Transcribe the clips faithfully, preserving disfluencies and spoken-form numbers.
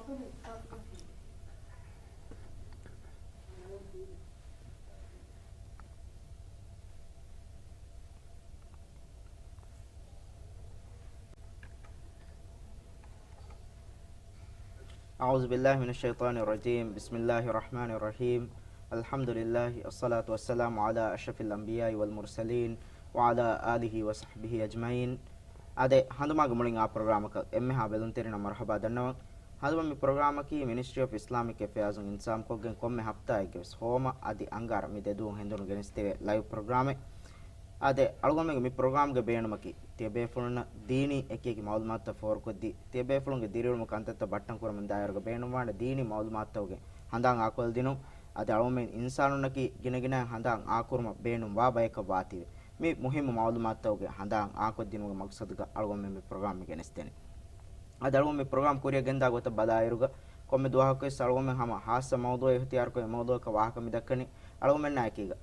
أعوذ بالله من الشيطان الرجيم. بسم الله الرحمن الرحيم. الحمد لله، الصلاة والسلام على أشرف الأنبياء والمرسلين، وعلى آله وصحبه أجمعين. އާދެ، ހަނދުމާގެ މުޅިން އާ ޕްރޮގްރާމަކަށް އެންމެހާ ބެލުންތެރިންނަށް މަރުޙަބާ ދަންނަވަން. ހަނދުމަ މި ޕްރޮގްރާމަކީ މިނިސްޓްރީ އޮފް އިސްލާމިކް އެފެއާޒުން އިންތިޒާމްކޮށްގެން ކޮންމެ ހަފްތާއެއްގެ ވެސް ހޯމަ އަދި އަންގާރަ މި ދެ ދުވަހު ހެނދުނު ގެނެސްދެވޭ ލައިވް ޕްރޮގްރާމެއް. އާދެ، އަޅުގަނޑުމެންގެ މި ޕްރޮގްރާމްގެ ބޭނުމަކީ، ތިޔަބޭފުޅުންނަށް ދީނީ އެކިއެކި މައުލޫމާތުތައް ފޯރުކޮށްދީ، ތިޔަބޭފުޅުންގެ ދިރިއުޅުމުގެ ކަންތައްތައް ބައްޓަން ކުރަމުންދާއިރުގަ ބޭނުންވާނެ ދީނީ މައުލޫމާތުތަކުގެ ހަނދާން އާކޮށްދިނުން. އަދި އަޅުގަނޑުމެން އިންސާނުންނަކީ ގިނަގިނައިން ހަނދާން އާކުރުމަށް ބޭނުންވާ ބަޔަކަށް ވާތީވެ، މި މުހިއްމު މައުލޫމާތުތަކުގެ ހަނދާން އާކޮށްދިނުމުގެ މަގްސަދުގަ އަޅުގަނޑުމެން މި ޕްރޮގްރާމް މި ގެނެސްދެނީ. އަދި އަޅުގަނޑު މި ޕްރޮގްރާމް ކުރިއަށް ގެންދާ ގޮތަށް ބަލާއިރުގަ، ކޮންމެ ދުވަހަކުވެސް އަޅުގަނޑުމެން ހަމަ ހާއްސަ މައުޟޫޢެއް އިޚްތިޔާރުކޮށް، އެ މައުޟޫޢަކަށް ވާހަކަ މި ދައްކަނީ. އަޅުގަނޑުމެންނާއެކީގަ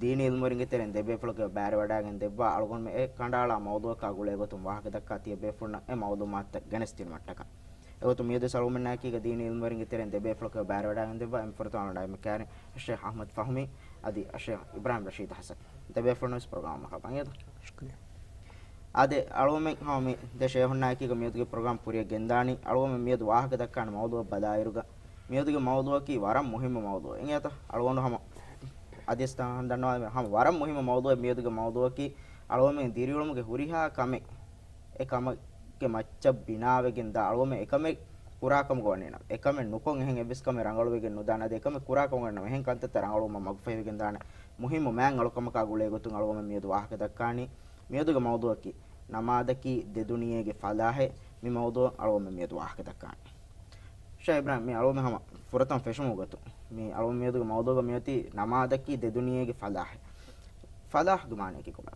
ދީނީ އިލްމުވެރިންގެ ތެރެއިން ދެބޭފުޅަކަށް ބައިވެވަޑައިގެން ދެއްވާ، އަޅުގަނޑުމެން އެ ކަނޑައަޅާ މައުޟޫޢަކާ ގުޅޭގޮތުން ވާހަކަ ދައްކާ ތިޔަބޭފުޅުންނަށް އެ މައުލޫމާތުތައް ގެނެސްދިނުމަށްޓަކާ. އެގޮތުން މިއަދުވެސް އަޅުގަނޑުމެންނާއެކީގަ ދީނީ އިލްމުވެރިންގެ ތެރެއިން ދެބޭފުޅަކަށް ބައިވެވަޑައިގެން ދެއްވާ، އެންމެ ފުރަތަމަ އަޅުގަނޑު ދައުވަތު ކުރަނީ އައްޝައިޚް އަޙްމަދު ފަހުމީ އަދި އައްޝައިޚް އިބްރާހިމް ރަޝީދު ޙަސަން. ދެބޭފުޅުން ވެސް ޕްރޮގްރާމަށް މަރުޙަބާ. ޝުކުރިއްޔާ. އާދެ، އަޅުގަނޑުމެން ހަމަ މި ދެ ޝޭޚުންނާއެކީގަ މިއަދުގެ ޕްރޮގްރާމް ކުރިއަށް ގެންދާނީ. އަޅުގަނޑުމެން މިއަދު ވާހަކަ ދައްކާނެ މައުޟޫޢަށް ބަލާއިރުގަ، މިއަދުގެ މައުޟޫޢަކީ ވަރަށް މުހިއްމު މައުޟޫޢެއް. އިނގޭތަ؟ އަޅުގަނޑު ހަމަ އަދިވެސް ދަންނަވާ، ހަމަ ވަރަށް މުހިއްމު މައުޟޫޢެއް. މިއަދުގެ މައުޟޫޢަކީ އަޅުގަނޑުމެން ދިރިއުޅުމުގެ ހުރިހާ ކަމެއް އެ ކަމެއްގެ މައްޗަށް ބިނާވެގެން ދާ އަޅުގަނޑުމެން އެކަމެއް ކުރާ ކަމުގަ ވަނީނަމަ، އެކަމެއް ނުކޮށް އެހެން އެއްވެސް ކަމެއް ރަނގަޅުވެގެން ނުދާނެ. އަދި އެކަމެއް ކުރާ ކަމުގަ ނަމަ، އެހެން ކަންތައްތައް ރަނގަޅުވުމަށް މަގުފަހިވެގެން ދާނެ މުހިއްމު މާތް އަޅުކަމަކާ ގުޅޭގޮތުން އަޅުގަނޑުމެން މިއަދު ވާހަކަ ދައްކާނީ. މިއަދުގެ މައުޟޫޢަކީ ނަމާދަކީ ދެ ދުނިޔޭގެ ފަލާޙެއް. މި މައުޟޫޢަށް އަޅުގަނޑުމެން މިއަދު ވާހަކަ ދައްކާނީ. ޝޭޚް އިބްރާހިމް، މި އަޅުގަނޑުމެން ހަމަ ފުރަތަމަ ފެށުމުގެ ގޮތުން، މި އަޅުގަނޑު މިއަދުގެ މައުޟޫޢުގަ މިއޮތީ ނަމާދަކީ ދެ ދުނިޔޭގެ ފަލާޙެއް. ފަލާޙްގެ މާނަޔަކީ ކޮބާ؟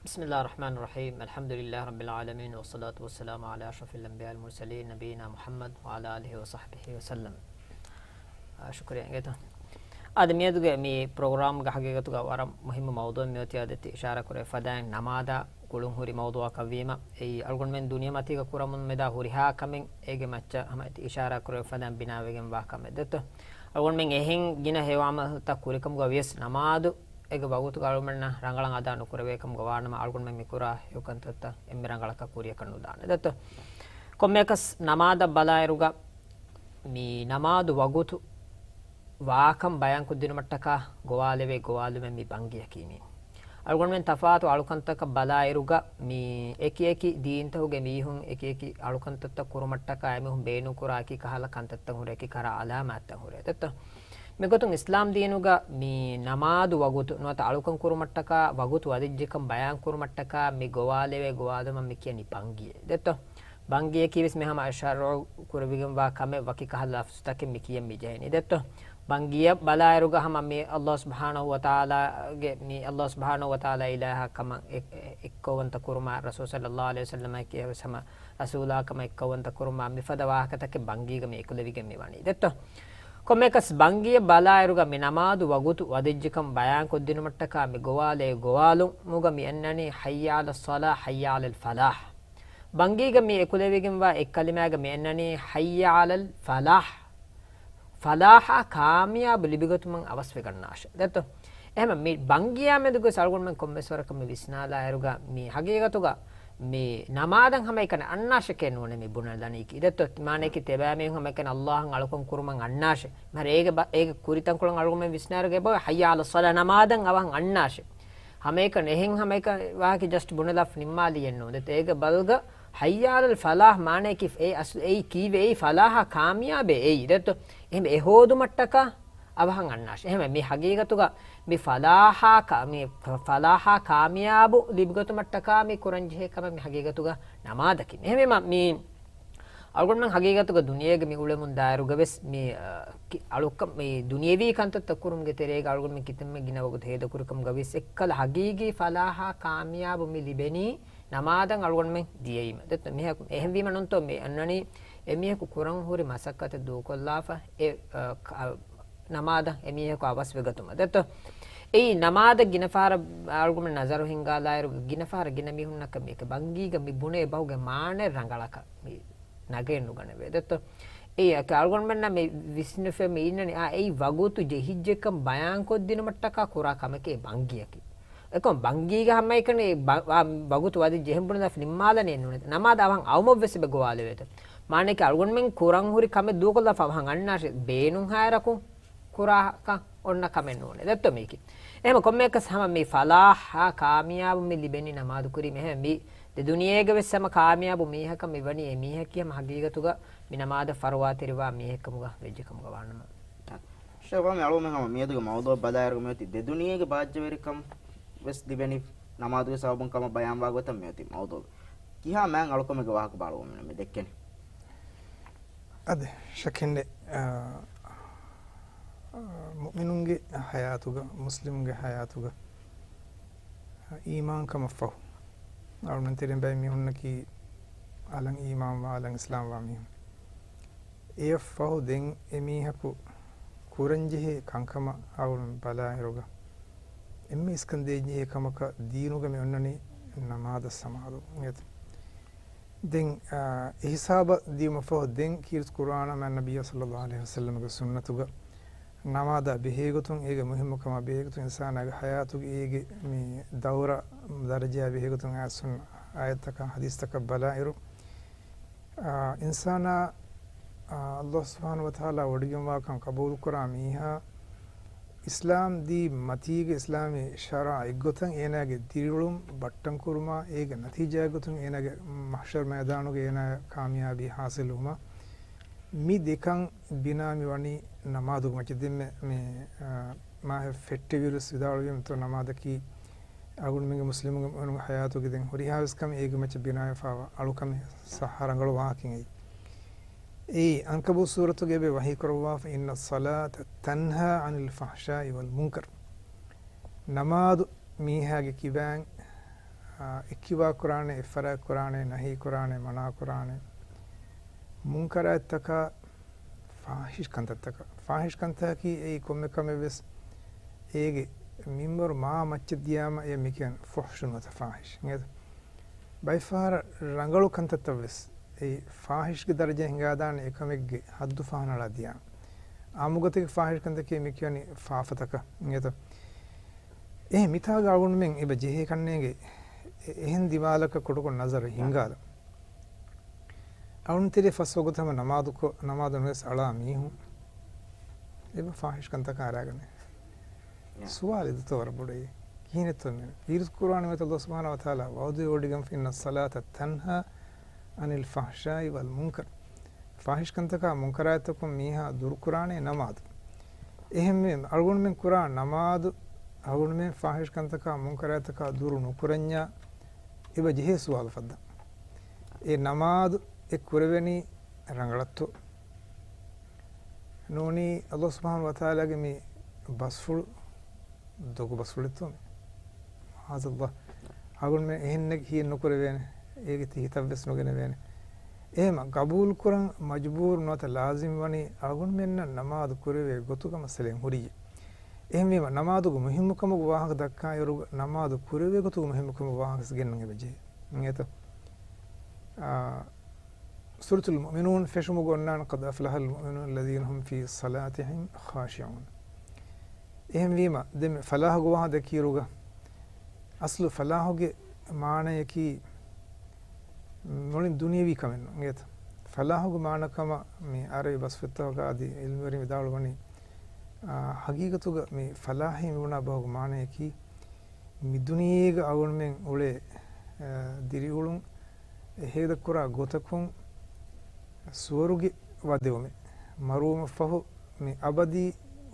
بسم الله الرحمن الرحيم. الحمد لله رب العالمين، والصلاة والسلام على أشرف الأنبياء والمرسلين، نبينا محمد وعلى آله وصحبه وسلم. އާ، ޝުކުރިއްޔާ އިނގޭތަ؟ އާދެ، މިއަދުގެ މި ޕްރޮގްރާމްގެ ހަގީގަތުގަ ވަރަށް މުހިއްމު މައުޟޫޢެއް މިއޮތީ. އާދެ، ތި އިޝާރާ ކުރެއްވި ފަދައިން ނަމާދާ ގުޅުން ހުރި މައުޟޫޢަކަށް ވީމަ، އެއީ އަޅުގަނޑުމެން ދުނިޔެމަތީގަ ކުރަމުން މެދާ ހުރިހާ ކަމެއް އޭގެ މައްޗަށް ހަމަ ތި އިޝާރާ ކުރެއްވި ފަދައިން ބިނާވެގެން ވާ ކަމެއް ދެއްތޯ. އަޅުގަނޑުމެން އެހެން ގިނަ ހެޔޮ ޢަމަލުތައް ކުރިކަމުގަ ވިޔަސް ނަމާދު އޭގެ ވަގުތުގަ އަޅުގަނޑުމެންނަށް ރަނގަޅަށް އަދާ ނުކުރެވޭ ކަމުގަ ވާނަމަ، އަޅުގަނޑުމެން މި ކުރާ ހެޔޮ ކަންތައްތައް އެންމެ ރަނގަޅަކަށް ކުރިޔަކަށް ނުދާނެ ދެއްތޯ. ކޮންމެއަކަސް ނަމާދަށް ބަލާއިރުގަ މި ނަމާދު ވަގުތު ވާކަން ބަޔާންކޮށްދިނުމަށްޓަކާ ގޮވާލެވޭ ގޮވާލުމެއް މި ބަންގިޔަކީ މީ. އަޅުގަނޑުމެން ތަފާތު އަޅުކަންތަކަށް ބަލާއިރުގަ މި އެކި އެކި ދީންތަކުގެ މީހުން އެކި އެކި އަޅުކަންތައްތައް ކުރުމަށްޓަކާ އެމީހުން ބޭނުންކުރާ އެކި ކަހަލަ ކަންތައްތައް ހުރޭ، އެކި ކަހަލަ އަލާމާތްތައް ހުރޭ ދެއްތޯ. މިގޮތުން އިސްލާމް ދީނުގަ މި ނަމާދު ވަގުތު ނުވަތަ އަޅުކަން ކުރުމަށްޓަކާ ވަގުތު ވަދެއްޖެކަން ބަޔާންކުރުމަށްޓަކާ މި ގޮވާލެވޭ ގޮވާލުމަށް މި ކިޔަނީ ބަންގިއެއް ދެއްތޯ. ބަންގިޔަކީ ވެސް މި ހަމަ ޝަރުޢު ކުރެވިގެންވާ ކަމެއް ވަކި ކަހަލަ ލަފްޒުތަކެއް މި ކިޔަން މި ޖެހެނީ ދެއްތޯ. ބަންގިޔަށް ބަލާއިރުގަ ހަމަ މި ﷲ ސުބްޙާނަހޫ ވަތަޢާލާގެ، މި ﷲ ސުބްޙާނަހޫ ވަތަޢާލާ އިލާހާ ކަމަށް އެ-، އެ-، އެއްކައުވަންތަ ކުރުމާ، ރަސޫލު ޞައްލައްލާހު ޢަލައިހި ވަސައްލަމަކީ ވެސް ހަމަ ރަސޫލާ ކަމަށް އެއްކައުވަންތަ ކުރުމާ، މިފަދަ ވާހަކަތަކެއް ބަންގީގަ މި އެކުލެވިގެން މި ވަނީ ދެއްތޯ. ކޮންމެއަކަސް ބަންގިޔަށް ބަލާއިރުގަ މި ނަމާދު ވަގުތު ވަދެއްޖެކަން ބަޔާންކޮށްދިނުމަށްޓަކާ މި ގޮވާލޭ ގޮވާލުމުގަ މި އަންނަނީ ޙައްޔަ ޢަލައްޞަލާ، ޙައްޔަ ޢަލަލް ފަލާޙް. ބަންގީގަ މި އެކުލެވިގެންވާ އެއް ކަލިމާގަ މި އަންނަނީ ޙައްޔަ ޢަލަލް ފަލާޙް. ފަލާޙާ ކާމިޔާބު ލިބިގަތުމަށް އަވަސްވެގަންނާށެ ދެއްތޯ. އެހެން މި ބަންގިޔާ މެދުގަ އަޅުގަނޑުމެން ކޮންމެސް ވަރަކަށް މި ވިސްނާލާއިރުގަ މި ހަގީގަތުގަ މި ނަމާދަށް ހަމައެކަނި އަންނާށެކޭ ނޫނޭ މި ބުނެލަނީކީ ދެއްތޯ. މާނަޔަކީ ތިޔަބައިމީހުން ހަމައެކަނި ﷲ އަށް އަޅުކަން ކުރުމަށް އަންނާށެ. މަރ އޭގެ ބަ-، އޭގެ ކުރިތަންކޮޅަށް އަޅުގަނޑުމެން ވިސްނާއިރުގަ އެބަ ޙައްޔަ ޢަލައްޞަލާ ނަމާދަށް އަވަހަށް އަންނާށެ. ހަމައެކަނި އެހެން ހަމައެކަނި ވާހަކަ ޖަސްޓް ބުނެލާފަ ނިންމާލީއެއް ނޫން ދެއްތޯ. އޭގެ ބަލްގަ ޙައްޔަ ޢަލަލް ފަލާޙް މާނަޔަކީ އެ އަސްލު އެއީ ކީއްވެ؟ އެއީ ފަލާޙާ ކާމިޔާބޭ އެއީ ދެއްތޯ. އެހެން އެ ހޯދުމަށްޓަކާ އަވަހަށް އަންނާށެ. އެހެން މި ހަގީގަތުގަ މި ފަލާޙާ ކާ-، މި ފަ-، ފަލާޙާ ކާމިޔާބު ލިބިގަތުމަށްޓަކާ މި ކުރަންޖެހޭ ކަމެއް މި ހަގީގަތުގަ ނަމާދަކީ. އެހެންވީމަ މި އަޅުގަނޑުމެން ހަގީގަތުގަ ދުނިޔޭގަ މި އުޅެމުން ދާއިރުގަ ވެސް މި، އަ، ކި-، އަޅުކަން މި ދުނިޔެވީ ކަންތައްތައް ކުރުމުގެ ތެރޭގަ އަޅުގަނޑުމެން ކިތަންމެ ގިނަ ވަގުތު ހޭދަކުރިކަމުގަ ވެސް އެއްކަލަ ހަގީގީ ފަލާޙާ ކާމިޔާބު މި ލިބެނީ ނަމާދަށް އަޅުގަނޑުމެން ދިޔައީމަ. ދެއްތޯ މީހަކު އެހެންވީމަ ނޫންތޯ މި އަންނަނީ އެމީހަކު ކުރަން ހުރި މަސައްކަތެއް ދޫކޮށްލާފަ އެ، އަ، ކަ-، ނަމާދަށް އެމީހަކު އަވަސްވެގަތުމަށް ދެއްތޯ. އެއީ ނަމާދަށް ގިނަ ފަހަރަށް އަޅުގަނޑުމެން ނަޒަރު ހިންގާލާއިރު ގިނަ ފަހަރަށް ގިނަ މީހުންނަކަށް މީކަ ބަންގީގަ މި ބުނޭ ބަހުގެ މާނަ ރަނގަޅަކަށް މި ނަގައެއް ނުގަނެވޭ. ދެއްތޯ؟ އެއީ އަޅުގަނޑުމެންނަށް މި ވިސްނިފަ މި އިންނަނީ، އާ، އެއީ ވަގުތު ޖެހިއްޖެކަން ބަޔާންކޮށްދިނުމަށްޓަކާ ކުރާ ކަމެކޭ ބަންގީއަކީ. އެކަމް ބަންގީގެ ހަމައެކަނި ވަގުތު ވަދެ ޖެހެން ބުނެދާފަ ނިންމާލަނީ ނޫނޭ. ނަމާދަށް އަވަހަށް އައުމަށްވެސް އެބަ ގޮވާލެވޭތޯ. މާނައަކީ އަޅުގަނޑުމެން ކުރަން ހުރި ކަމެއް ދޫކޮށްލާފަ އަވަހަށް އަންނާށޭ ބޭނުން ހާއިރަކުން ކުރާކަށް އޮންނަ ކަމެއް ނޫނޭ. ދެއްތޯ މީކީ. އެހެމަ ކޮންމެއަކަސް ހަމަ މި ފަލާހާ ކާމިޔާބު މި ލިބެނީ ނަމާދު ކުރީމަ. އެހެމަ މި ދެ ދުނިޔޭގެ ވެސް ހަމަ ކާމިޔާބު މީހަކަށް މި ވަނީ އެ މީހަކީ ހަމަ ހަގީގަތުގަ މި ނަމާދަށް ފަރުވާތެރިވާ މީހެއްކަމުގަ ވެއްޖެކަމުގަ ވާނަމަ. ޝޭޚް މި އަޅުމެން ހަމަ މިއަދުގެ މައުޟޫޢަށް ބަލާއިރުގަ މިއޮތީ ދެ ދުނިޔޭގެ ބާއްޖަވެރިކަން ވެސް ލިބެނީ ނަމާދުގެ ސަބަބުން ކަމަށް ބަޔާންވާ ގޮތަށް މިއޮތީ މައުޟޫޢު. ކިހާ މާތް އަޅުކަމެއްގެ ވާހަކަ ބާޅުވަމެން މި ދެއްކެނީ؟ އަދި ޝަކެއް ނެތް، އާ، އާ، މުއުމިނުންގެ ހަޔާތުގަ، މުސްލިމުންގެ ހަޔާތުގަ، އާ، އީމާންކަމަށްފަހު، އަޅުމެން ތެރެއިން ބައެއް މީހުންނަކީ އަލަށް އީމާންވާ، އަލަށް އިސްލާމްވާ މީހުން. އެއަށްފަހު ދެން އެމީހަކު ކުރަންޖެހޭ ކަންކަމަށް އަޅުން ބަލާއިރުގަ، އެންމެ އިސްކަން ދޭންޖެހޭ ކަމަކަށް ދީނުގަ މި އޮންނަނީ ނަމާދަށް ސަމާލުވުން އެތަ. ދެން، އާ، އެހިސާބަށް ދިޔުމަށްފަހު ދެން ކީރިތި ޤުރުއާނާ މާތް ނަބިއްޔާ ޞައްލައްލާހު ޢަލައިހި ވަސައްލަމްގެ ސުންނަތުގަ ނަމާދާ ބެހޭގޮތުން، އޭގެ މުހިއްމުކަމާ ބެހޭގޮތުން، އިންސާނާގެ ޙަޔާތުގެ އޭގެ މި ދައުރާ ދަރަޖަޔާ ބެހޭގޮތުން އައިސް އާޔަތްތަކާ ޙަދީޘްތަކަށް ބަލާއިރު، އާ، އިންސާނާ، އާ، ﷲ ސުބްޙާނަހޫ ވަތަޢާލާ ވޮޑިގެންވާކަން ޤަބޫލުކުރާ މީހާ، އިސްލާމް ދީން މަތީގެ އިސްލާމީ ޝަރަޢަށް އެއްގޮތަށް އޭނާގެ ދިރިއުޅުން ބައްޓަންކުރުމާ، އޭގެ ނަތީޖާއެއްގޮތުން އޭނާގެ މަޙްޝަރު މައިދާނުގަ އޭނާ ކާމިޔާބީ ޙާޞިލުވުމަށް މި ދެކަން ބިނާ މި ވަނީ ނަމާދުގެ މައްޗަށް. ދެންމެ މި، އާ، މާތް ފެއްޓެވިއިރުވެސް ވިދާޅުވި އެންމެ ދެން ނަމާދަކީ އަޅުގަނޑުމެންގެ މުސްލިމުންގެ މުއުމިނުންގެ ޙަޔާތުގެ ދެން ހުރިހާވެސް ކަމެއް އޭގެ މައްޗަށް ބިނާވެފައިވާ އަޅުކަމެއް ސައްހަ ރަނގަޅު ވާހަކައެއް. އެއީ އަންކަބޫތު ސޫރަތުގައި އެބަ ވަޙީ ކުރައްވާފަ، إن الصلاة تنهى عن الفحشاء والمنكر. ނަމާދު މީހާގެ ކިބައިން، އާ، އެއްކިބާ ކުރާނެ، އެއްފަރާތް ކުރާނެ، ނަހީ ކުރާނެ، މަނާ ކުރާނެ، މުންކަރާތްތަކާ، ފާޙިޝް ކަންތައްތަކަށް. ފާޙިޝް ކަންތަކަކީ އެއީ ކޮންމެ ކަމެއް ވެސް އޭގެ މިންވަރު މާ މައްޗަށް ދިޔާމަ އެ މިކިޔަން ފުޙްޝު ނުވަތަ ފާޙިޝް. އިނގޭތަ؟ ބައެއް ފަހަރަށް ރަނގަޅު ކަންތައްތައް ވެސް އެއީ ފާޙިޝްގެ ދަރަޖަ ހިނގާދާނެ އެކަމެއްގެ ޙައްދު ފަހަނަޅާ ދިޔާ. އާއްމުގޮތެއްގެ ފާޙިޝް ކަންތަކީ މިކިޔަނީ ފާފަތަކަށް. އިނގޭތަ؟ އެހެން މިތާގަ އަޅުގަނޑުމެން އެބަ ޖެހޭ ކަންނޭނގެ އެ-، އެހެން ދިމާލަކަށް ކުޑަކޮށް ނަޒަރު ހިންގާލަ. އަޅުންތެރޭ ފަސް ވަގުތު ހަމަ ނަމާދުކޮށް، ނަމާދު ނުވެސް އަޅާ މީހުން އެބަ ފާޙިޝް ކަންތަކަށް އަރާގަނެ. ސުވާލެއް ދޯ ވަރަށް ބޮޑޭ. ކިހިނެއްތޯ މި ކީރިތި ޤުރުއާނުގައި ﷲ ސުބްޙާނަހޫ ވަތަޢާލާ ވަޢުދު ވޮޑިގެންފި، إن الصلاة تنهى عن الفحشاء والمنكر. ފާޙިޝް ކަންތަކާ މުންކަރާތްތަކުން މީހާ ދުރުކުރާނެ ނަމާދު. އެހެންވީމަ، އަޅުގަނޑުމެން ކުރާ ނަމާދު، އަޅުގަނޑުމެން ފާޙިޝް ކަންތަކާ މުންކަރާތްތަކާ ދުރު ނުކުރަންޏާ އެބަ ޖެހޭ ސުވާލު ފައްދަ. އެ ނަމާދު އެ ކުރެވެނީ ރަނގަޅަށްތޯ؟ ނޫނީ ﷲ ސުބްޙާނަހޫ ވަތަޢާލާގެ މި ބަސްފުޅު ދޮގު ބަސްފުޅެއްތޯ މި؟ މަޢާޛަﷲ. އަޅުގަނޑުމެން އެހެންނެއް ހިޔެއް ނުކުރެވޭނެ. އޭގެ ތި ހިތަށްވެސް ނުގެނެވޭނެ. އެހެމަ ޤަބޫލުކުރަން މަޖުބޫރު ނުވަތަ ލާޒިމް ވަނީ އަޅުގަނޑުމެންނަށް ނަމާދު ކުރެވޭ ގޮތުގަ މައްސަލައެއް ހުރިއްޔާ. އެހެންވީމަ، ނަމާދުގެ މުހިއްމުކަމުގެ ވާހަކަ ދައްކާއިރު، ނަމާދު ކުރެވޭ ގޮތުގެ މުހިއްމުކަމުގެ ވާހަކަ ގެންނަން އެބަޖެހޭ. އިނގޭތަ؟ އާ، ސޫރަތުލް މުއުމިނޫން ފެށުމުގަ އޮންނާނެ، قد أفلح المؤمنون الذين هم في صلاتهم خاشعون. އެހެންވީމަ، ދެން މި ފަލާޙުގެ ވާހަކަ ދެކިއިރުގަ، އަސްލު ފަލާޙުގެ މާނަޔަކީ މުޅިން ދުނިޔަވީ ކަމެއް ނޫން. އިނގޭތަ؟ ފަލާޙުގެ މާނަ ކަމަށް މި ޢަރަބި ބަސްފުޅުތަކުގަ އަދި ޢިލްމުވެރިން ވިދާޅުވަނީ، އާ، ޙަޤީޤަތުގަ މި ފަލާޙީ މި ބުނާ ބަހުގެ މާނަޔަކީ، މި ދުނިޔޭގަ އަޅުގަނޑުމެން އުޅޭ، އާ، ދިރިއުޅުން އެ ހޭދަކުރާ ގޮތަކުން ސުވަރުގެ ވަދެވުމެއް، މަރުވުމަށްފަހު މި އަބަދީ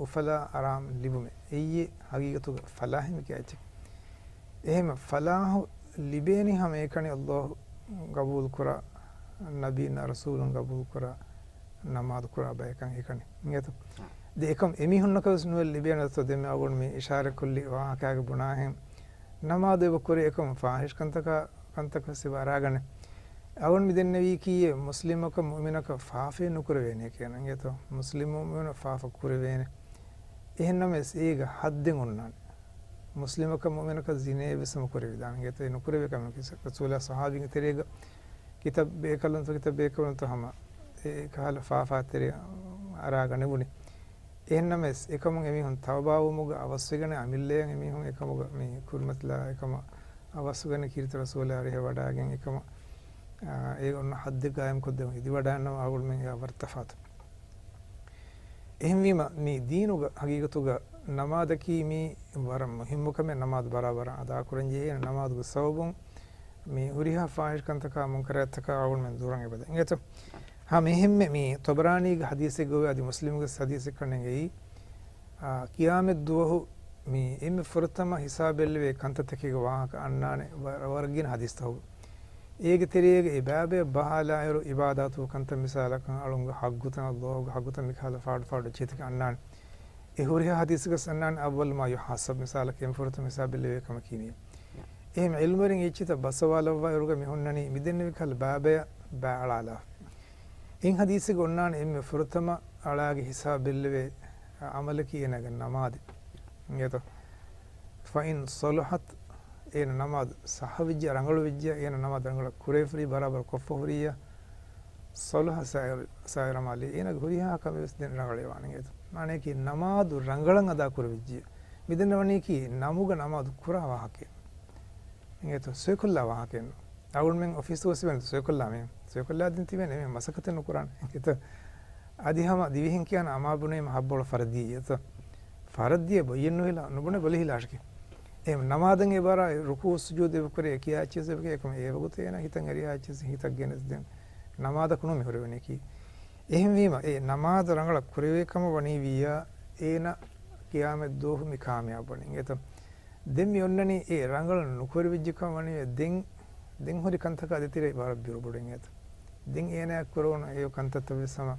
އުފަލާ އަރާމް ލިބުމެއް. އެއީ ޙަޤީޤަތުގަ ފަލާޙީ މި ކިޔާ އެއްޗެއް. އެހެން ފަލާޙު ލިބޭނީ ހަމައެކަނި ﷲ ޤަބޫލުކުރާ، ނަބީންނާ ރަސޫލުން ޤަބޫލުކުރާ، ނަމާދު ކުރާ ބަޔަކަށް އެކަނި. އިނގޭތަ؟ ދެ އެކަމް އެމީހުންނަކަށް ވެސް ނުވެ ލިބޭނެ ދޯ؟ ދެންމެ އަޅުގަނޑު މި އިޝާރަތް ކޮށްލި ވާހަކާގެ ބުނާހެން ނަމާދު އެބަ ކުރޭ އެކަމް ފާޙިޝް ކަންތަކާ، ކަންތަކަށް ވެސް އެބަ އަރާގަނެ. އަޅުގަނޑު މި ދެންނެވީކީއެއް މުސްލިމަކަށް މުއުމިނަކަށް ފާފައެއް ނުކުރެވޭނެ ކިޔަން. އިނގޭތޯ؟ މުސްލިމު މުއުމިނު ފާފަ ކުރެވޭނެ. އެހެންނަމަވެސް އޭގަ ޙައްދެއް އޮންނާނެ. މުސްލިމަކަށް މުއުމިނަކަށް ޒިނޭ ވެސް ނުކުރެވިދާނެ. އިނގޭތޯ؟ އެ ނުކުރެވޭ ކަމަކީ ރަސޫލާ ޞަޙާބީންގެ ތެރޭގަ ކިތައް ބޭކަލުންތޯ ކިތައް ބޭކަލުންތޯ ހަމަ އެ ކަހަލަ ފާފާތެރި އަރާގަނެވުނީ. އެހެންނަމަވެސް، އެކަމުން އެމީހުން ތައުބާވުމުގަ އަވަސްވެގަނެ އަމިއްލަޔަށް އެމީހުން އެކަމުގަ މި ކުރިމަތިލާ އެކަމަށް އަވަސްވެގަނެ ކީރިތި ރަސޫލާ އަރިހަށް ވަޑައިގެން އެކަމަށް، އާ، އެ އޮންނަ ހައްދެއް ގާއިމްކޮށްދެމުން އިދިވަޑައިގަންނަވާ އަޅުގަނޑުމެން އެއާ ވަރަށް ތަފާތު. އެހެންވީމަ، މި ދީނުގަ ހަގީގަތުގަ ނަމާދަކީ މީ ވަރަށް މުހިއްމު ކަމެއް، ނަމާދު ބަރާބަރަށް އަދާކުރަންޖެހޭ، ނަމާދުގެ ސަބަބުން މި ހުރިހާ ފާހިޝް ކަންތަކާ، މުންކަރާތްތަކާ އަޅުގަނޑުމެން ދުރަށް އެބަދޭ. އިނގޭތޯ؟ ހަމަ އެހެންމެ މި ޠަބަރާނީގެ ޙަދީޘެއްގައި އަދި މުސްލިމުގެ ޙަދީޘެއްކަން އެނގެއީ، އާ، ޤިޔާމަތް ދުވަހު މި އެންމެ ފުރަތަމަ ޙިސާބެއްލެވޭ ކަންތައްތަކެއްގެ ވާހަކަ އަންނާނެ ވަ-، ވަރަށް ގިނަ ޙަދީޘްތަކުގަ. އޭގެ ތެރޭގަ އެ ބައިބައި ބަހާލާއިރު ޢިބާދާތު ކަންތައް މިސާލަކަށް އަޅުންގެ ޙައްޤުތައް، ﷲ ގެ ޙައްޤުތައް މިކަހަލަ ފާޑު ފާޑު އެއްޗިތަކެއް އަންނާނެ. އެ ހުރިހާ ޙަދީޘެއްގަ އަންނާނެ، أول ما يحاسب، މިސާލަކަށް އެންމެ ފުރަތަމަ ޙިސާބެއްލެވޭ ކަމަކީ މިއޭ. އެހެން ޢިލްމުވެރިން އެއްޗިތައް ބައްސަވާލައްވާ އިރުގަ މި ހުންނަނީ މިދެންނެވި ކަހަލަ ބައިބަޔަށް ބައި އަޅާލާފަ. އެއް ޙަދީޘެއްގަ އޮންނާނެ އެންމެ ފުރަތަމަ އަޅާގެ ޙިސާބެއްލެވޭ ޢަމަލަކީ އޭނާގެ ނަމާދެއް. އިނގޭތޯ؟ فإن صلحت، އޭނަ ނަމާދު ޞައްޙަވެއްޖެ، ރަނގަޅުވެއްޖެ، އޭނަ ނަމާދު ރަނގަޅަށް ކުރެވިފަ ހުރި، ބަރާބަރަށް ކޮށްފަ ހުރިއްޔާ، صلح سائر، سائر أعماله، އޭނާގެ ހުރިހާ ކަމެއް ވެސް ދެން ރަނގަޅޭ ވާނެ. އިނގޭތޯ؟ މާނަޔަކީ ނަމާދު ރަނގަޅަށް އަދާ ކުރެވިއްޖެ. މިދެންނެވަނީކީ ނަމުގަ ނަމާދު ކުރާ ވާހަކައެއް. އިނގޭތޯ؟ ސޮއިކޮށްލާ ވާހަކައެއްނު. އަޅުގަނޑުމެން އޮފީސް ގޮސްވެން ސޮއިކޮށްލާ މީހުން. ސޮއިކޮށްލާ ދިން ތިބޭނެ މީހުން މަސައްކަތެއް ނުކުރާނެ. އިނގޭތޯ؟ އަދި ހަމަ ދިވެހިން ކިޔާނެ އަމާ ބުނީމަ ހައްބޮޅަ ފަރަދީ އެތޯ؟ ފަރަދީ ބޮއްޔެއް ނުހިލާ، ނުބުނެ ބޮލި ހިލާށެކޭ. އެ ނަމާދަށް އެބަރާ ރުކޫ ސުޖޫދު އެބަ ކުރޭ ކިޔާ އެއްޗިސް އެބަ ކިޔާ އެކަމަ އެ ވަގުތު އޭނަ ހިތަށް އެރިހާ އެއްޗިސް ހިތަށް ގެނެސް ދެން ނަމާދަކު ނޫން މި ހުރެވެނީކީ. އެހެންވީމަ އެ ނަމާދު ރަނގަޅަށް ކުރެވޭ ކަމަށް ވަނީ ވިއްޔާ އޭނަ ޤިޔާމަތް ދުވަހު މި ކާމިޔާބު ވަނީ. އިނގޭތޯ؟ ދެން މި އޮންނަނީ އެ ރަނގަޅަށް ނުކުރެވިއްޖެ ކަމަށް ވަނީ ދެން، ދެން ހުރި ކަންތަކާ ދޭތެރޭ ވަރަށް ބިރުބޮޑު އިނގޭތޯ. ދެން އޭނާއަށް ކުރެވުނު އެ ކަންތައްތައް ވެސް ހަމަ،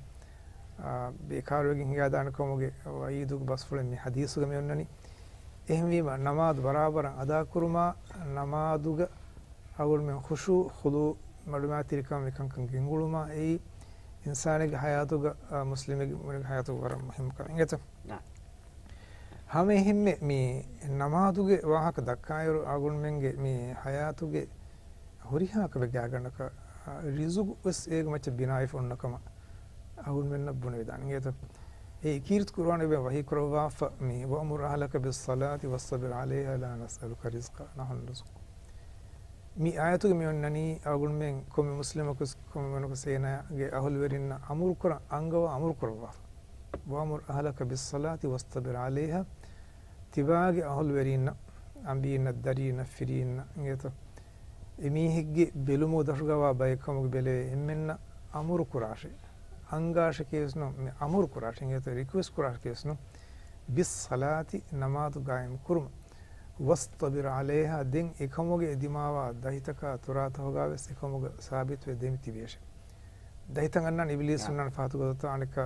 އާ، ބޭކާރުވެގެން ހިނގާދާނެ ކަމުގެ ވަޢީދުގެ ބަސްފުޅެއް މި ޙަދީޘުގަ މި އޮންނަނީ. އެހެންވީމަ ނަމާދު ބަރާބަރަށް އަދާކުރުމާ، ނަމާދުގަ އަޅުގަނޑުމެން ޚުޝޫޢު، ޚުޟޫޢު، މަޑުމައިތިރިކަން މިކަންކަން ގެންގުޅުމާ އެއީ އިންސާނެއްގެ ޙަޔާތުގަ، އާ، މުސްލިމެއްގެ މުއުމިނެއްގެ ޙަޔާތުގަ ވަރަށް މުހިއްމު ކަމެއް އިނގޭތޯ. ނާ. ހަމަ އެހެންމެ މި ނަމާދުގެ ވާހަކަ ދައްކާއިރު، އަޅުގަނޑުމެންގެ މި ޙަޔާތުގެ ހުރިހާ ކަމެއްގެ އަގަނޑަކަށް، އާ، ރިޒުގު ވެސް އޭގެ މައްޗަށް ބިނާވެފަ އޮންނަ ކަމަށް އަޅުގަނޑުމެންނަށް ބުނެވިދާނެ އިނގޭތޯ. އެ ކީރިތި ޤުރުއާނު އެބަ ވަޙީ ކުރައްވާފަ މި، "وأمر أهلك بالصلاة واصطبر عليها لا نسألك رزقا نحن نرزقك." މި އާޔަތުގަ މި އޮންނަނީ އަޅުގަނޑުމެން ކޮންމެ މުސްލިމަކުވެސް ކޮންމެ މީހަކުވެސް އޭނާގެ އަހުލުވެރިންނަށް އަމުރުކުރަން އަންގަވާ އަމުރުކުރައްވާފަ. "وأمر أهلك بالصلاة واصطبر عليها." ތިބާގެ އަހުލުވެރީންނަށް، އަނބީންނަށް، ދަރީންނަށް، ފިރީންނަށް އިނގޭތޯ، އެމީހެއްގެ ބެލުމުގަ ދަށުގަވާ ބައެއްކަމުގެ ބެލެވޭ އެންމެންނަށް އަމުރު ކުރާށޭ. އަންގާށެކޭވެސްނު، މި އަމުރު ކުރާށޭ އިނގޭތޯ، ރިކުއެސްޓް ކުރާށެކޭވެސްނު، ބިއްޞަލާތި، ނަމާދު ގާއިމް ކުރުމަށް، ވައްޞަބިރް ޢަލައިހާ، ދެން އެކަމުގެ ދިމާވާ ދަހިތަކާ ތުރާތަކުގަ ވެސް އެކަމުގަ ސާބިތުވެ ދެމި ތިބޭށޭ. ދަހިތައް އަންނާނެ އިބިލީސް އަންނާނެ ފަހަތުގަ ދޮތޯ އަނެއްކާ،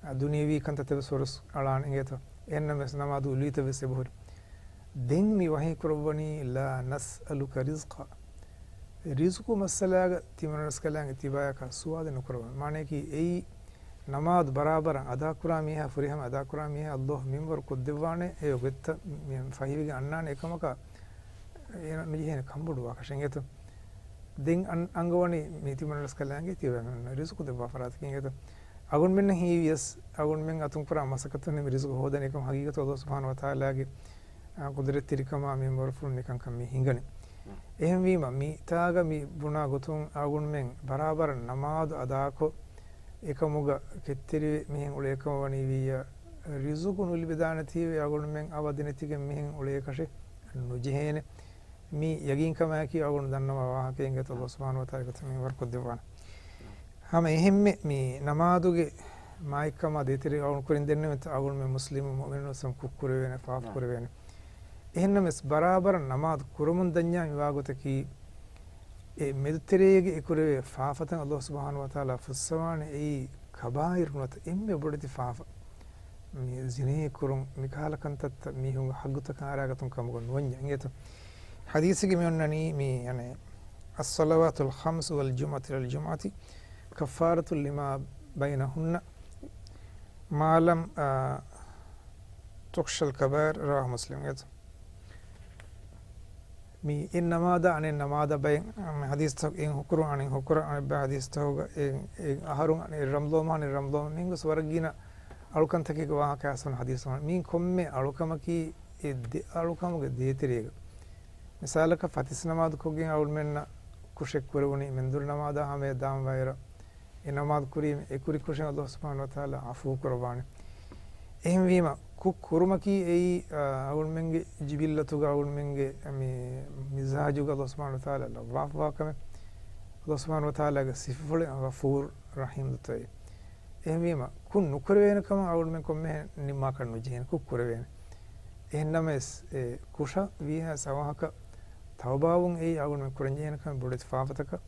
އަ، ދުނިޔަވީ ކަންތައްތައް ވެސް ހުރަސް އަޅާނެ އިނގޭތޯ. އެހެންނަމަވެސް ނަމާދު އުޅީތައް ވެސް އެބަހުރި. ދެން މި ވަޙީ ކުރައްވަނީ، "لا نسألك رزقا." ރިޒުޤު މައްސަލާގަ ތިމަންރަސްކަލާނގެ ތިބާޔަކާ ސުވާލެއް ނުކުރައްވަން. މާނަޔަކީ އެއީ ނަމާދު ބަރާބަރަށް އަދާކުރާ މީހާ، ފުރިހަމަ އަދާކުރާ މީހާ ﷲ މިންވަރު ކޮށްދެއްވާނެ. އެ ގޮތްތައް މި ފަހިވެގެން އަންނާނެ އެކަމަކާ އޭނަ ނުޖެހޭނެ ކަންބޮޑުވާކަށެއް އިނގޭތޯ. ދެން އަން-، އަންގަވަނީ މި ތިމަންރަސްކަލާނގެ ތިބާ ރިޒުޤު ދެއްވާ ފަރާތަކީ އިނގޭތޯ. އަޅުގަނޑުމެންނަށް ހީވިޔަސް، އަޅުގަނޑުމެން އަތުން ކުރާ މަސައްކަތުން މި ރިޒުޤު ހޯދަނީ ކަމަށް ހަގީގަތު ﷲ ސުބްޙާނަހޫ ވަތަޢާލާގެ، އާ، ޤުދުރަތްތެރިކަމާ މިންވަރުފުޅުން ނިކަންކަން މި ހިނގަނީ. އެހެންވީމަ، މިތާގަ މި ބުނާ ގޮތުން އަޅުގަނޑުމެން ބަރާބަރަށް ނަމާދު އަދާކޮށް، އެކަމުގަ ކެތްތެރިވެ މިހެން އުޅޭކަމަށް ވަނީ ވިއްޔާ، ރިޒުޤު ނުލިބިދާނެތީވެ އަޅުގަނޑުމެން އަވަދިނެތިގެން މިހެން އުޅޭކަށެއް ނުޖެހޭނެ. މި ޔަގީންކަމާއެކީ އަޅުގަނޑު ދަންނަވާ ވާހަކައެއް އިނގޭތޯ، ﷲ ސުބްޙާނަހޫ ވަތަޢާލާ އެގޮތަށް މިންވަރު ކޮށްދެއްވާނެ. ހަމަ އެހެންމެ މި ނަމާދުގެ މާތްކަމާ ދޭތެރޭ އަޅުގަނޑު ކުރިން ދެންނެވިތަ އަޅުގަނޑުމެން މުސްލިމު މުއުމިނުން ކުށްކުރެވޭނެ، ފާފަ ކުރެވޭނެ. އެހެންނަމަވެސް ބަރާބަރަށް ނަމާދު ކުރަމުން ދަންޏާ މިވާގޮތަކީ، އެ މެދުތެރޭގެ އެކުރެވޭ ފާފަތައް ﷲ ސުބްޙާނަހޫ ވަތަޢާލާ ފުއްސަވާނެ އެއީ ކަބާއިރު ނުވަތަ އެންމެ ބޮޑެތި ފާފަ. މި ޒިނޭ ކުރުން، މިކަހަލަ ކަންތައްތައް މީހުންގެ ޙައްޤުތަކަށް އަރާގަތުން ކަމުގަ ނުވަންޏާ އިނގޭތޯ. ޙަދީޘެއްގަ މި އޮންނަނީ މި، އަނެއް، "الصلوات الخمس والجمعة إلى الجمعة كفارة لما بينهن ما لم، އާ، تغش الكبائر." رواه مسلم އިނގޭތޯ. މި އެއް ނަމާދާ އަނެއް ނަމާދަށް ބައެއް ހަދީސްތަކު އެއް ހުކުރު އަނެއް ހުކުރަށް އަނެއް ބައެއް ހަދީސްތަކުގަ އެއް އަހަރުން އަނެއް ރަމްޟާން މަހަށް އަނެއް ރަމްޟާން މަހަށް އިންގޮސް ވަރަށް ގިނަ އަޅުކަންތަކެއްގެ ވާހަކަ އަސްލު ހަދީސް ވަނީ. މި ކޮންމެ އަޅުކަމަކީ އެ ދެ އަޅުކަމުގެ ދޭތެރޭގަ. މިސާލަކަށް ފަތިސް ނަމާދު ކޮށްގެން އަޅުމެންނަށް ކުށެއް ކުރެވުނީ މެންދުރު ނަމާދާ ހަމަޔަށް ދާން ވައިރަށް އެ ނަމާދު ކުރީމަ އެ ކުރި ކުށެއް އަލްލާހު ސުބްޙާނަހު ވަތަޢާލާ ޢަފޫ ކުރައްވާނެ. އެހެންވީމަ ކުށް ކުރުމަކީ އެއީ، އާ، އަޅުމެންގެ ޖިބިއްލަތުގަ އަޅުމެންގެ މި މިޒާޖުގަ އަލްލާހު ސުބްޙާނަހު ވަތަޢާލާ ލައްވާފަވާ ކަމެއް. އަލްލާހު ސުބްޙާނަހު ވަތަޢާލާގެ ސިފަފުޅެއް ޣަފޫރު ރަޙީމް ދަތޯއެ. އެހެންވީމަ ކުށް ނުކުރެވޭނެ ކަމަށް އަޅުމެން ކޮންމެހެން ނިންމާކަށް ނުޖެހޭނެ، ކުށް ކުރެވޭނެ. އެހެންނަމަވެސް އެ ކުށަށް ވީހާވެސް އަވަހަކަށް ތައުބާވުން އެއީ އަޅުގަނޑުމެން ކުރަންޖެހޭނެ ކަމެއް ބޮޑެތި ފާފަތަކަށް.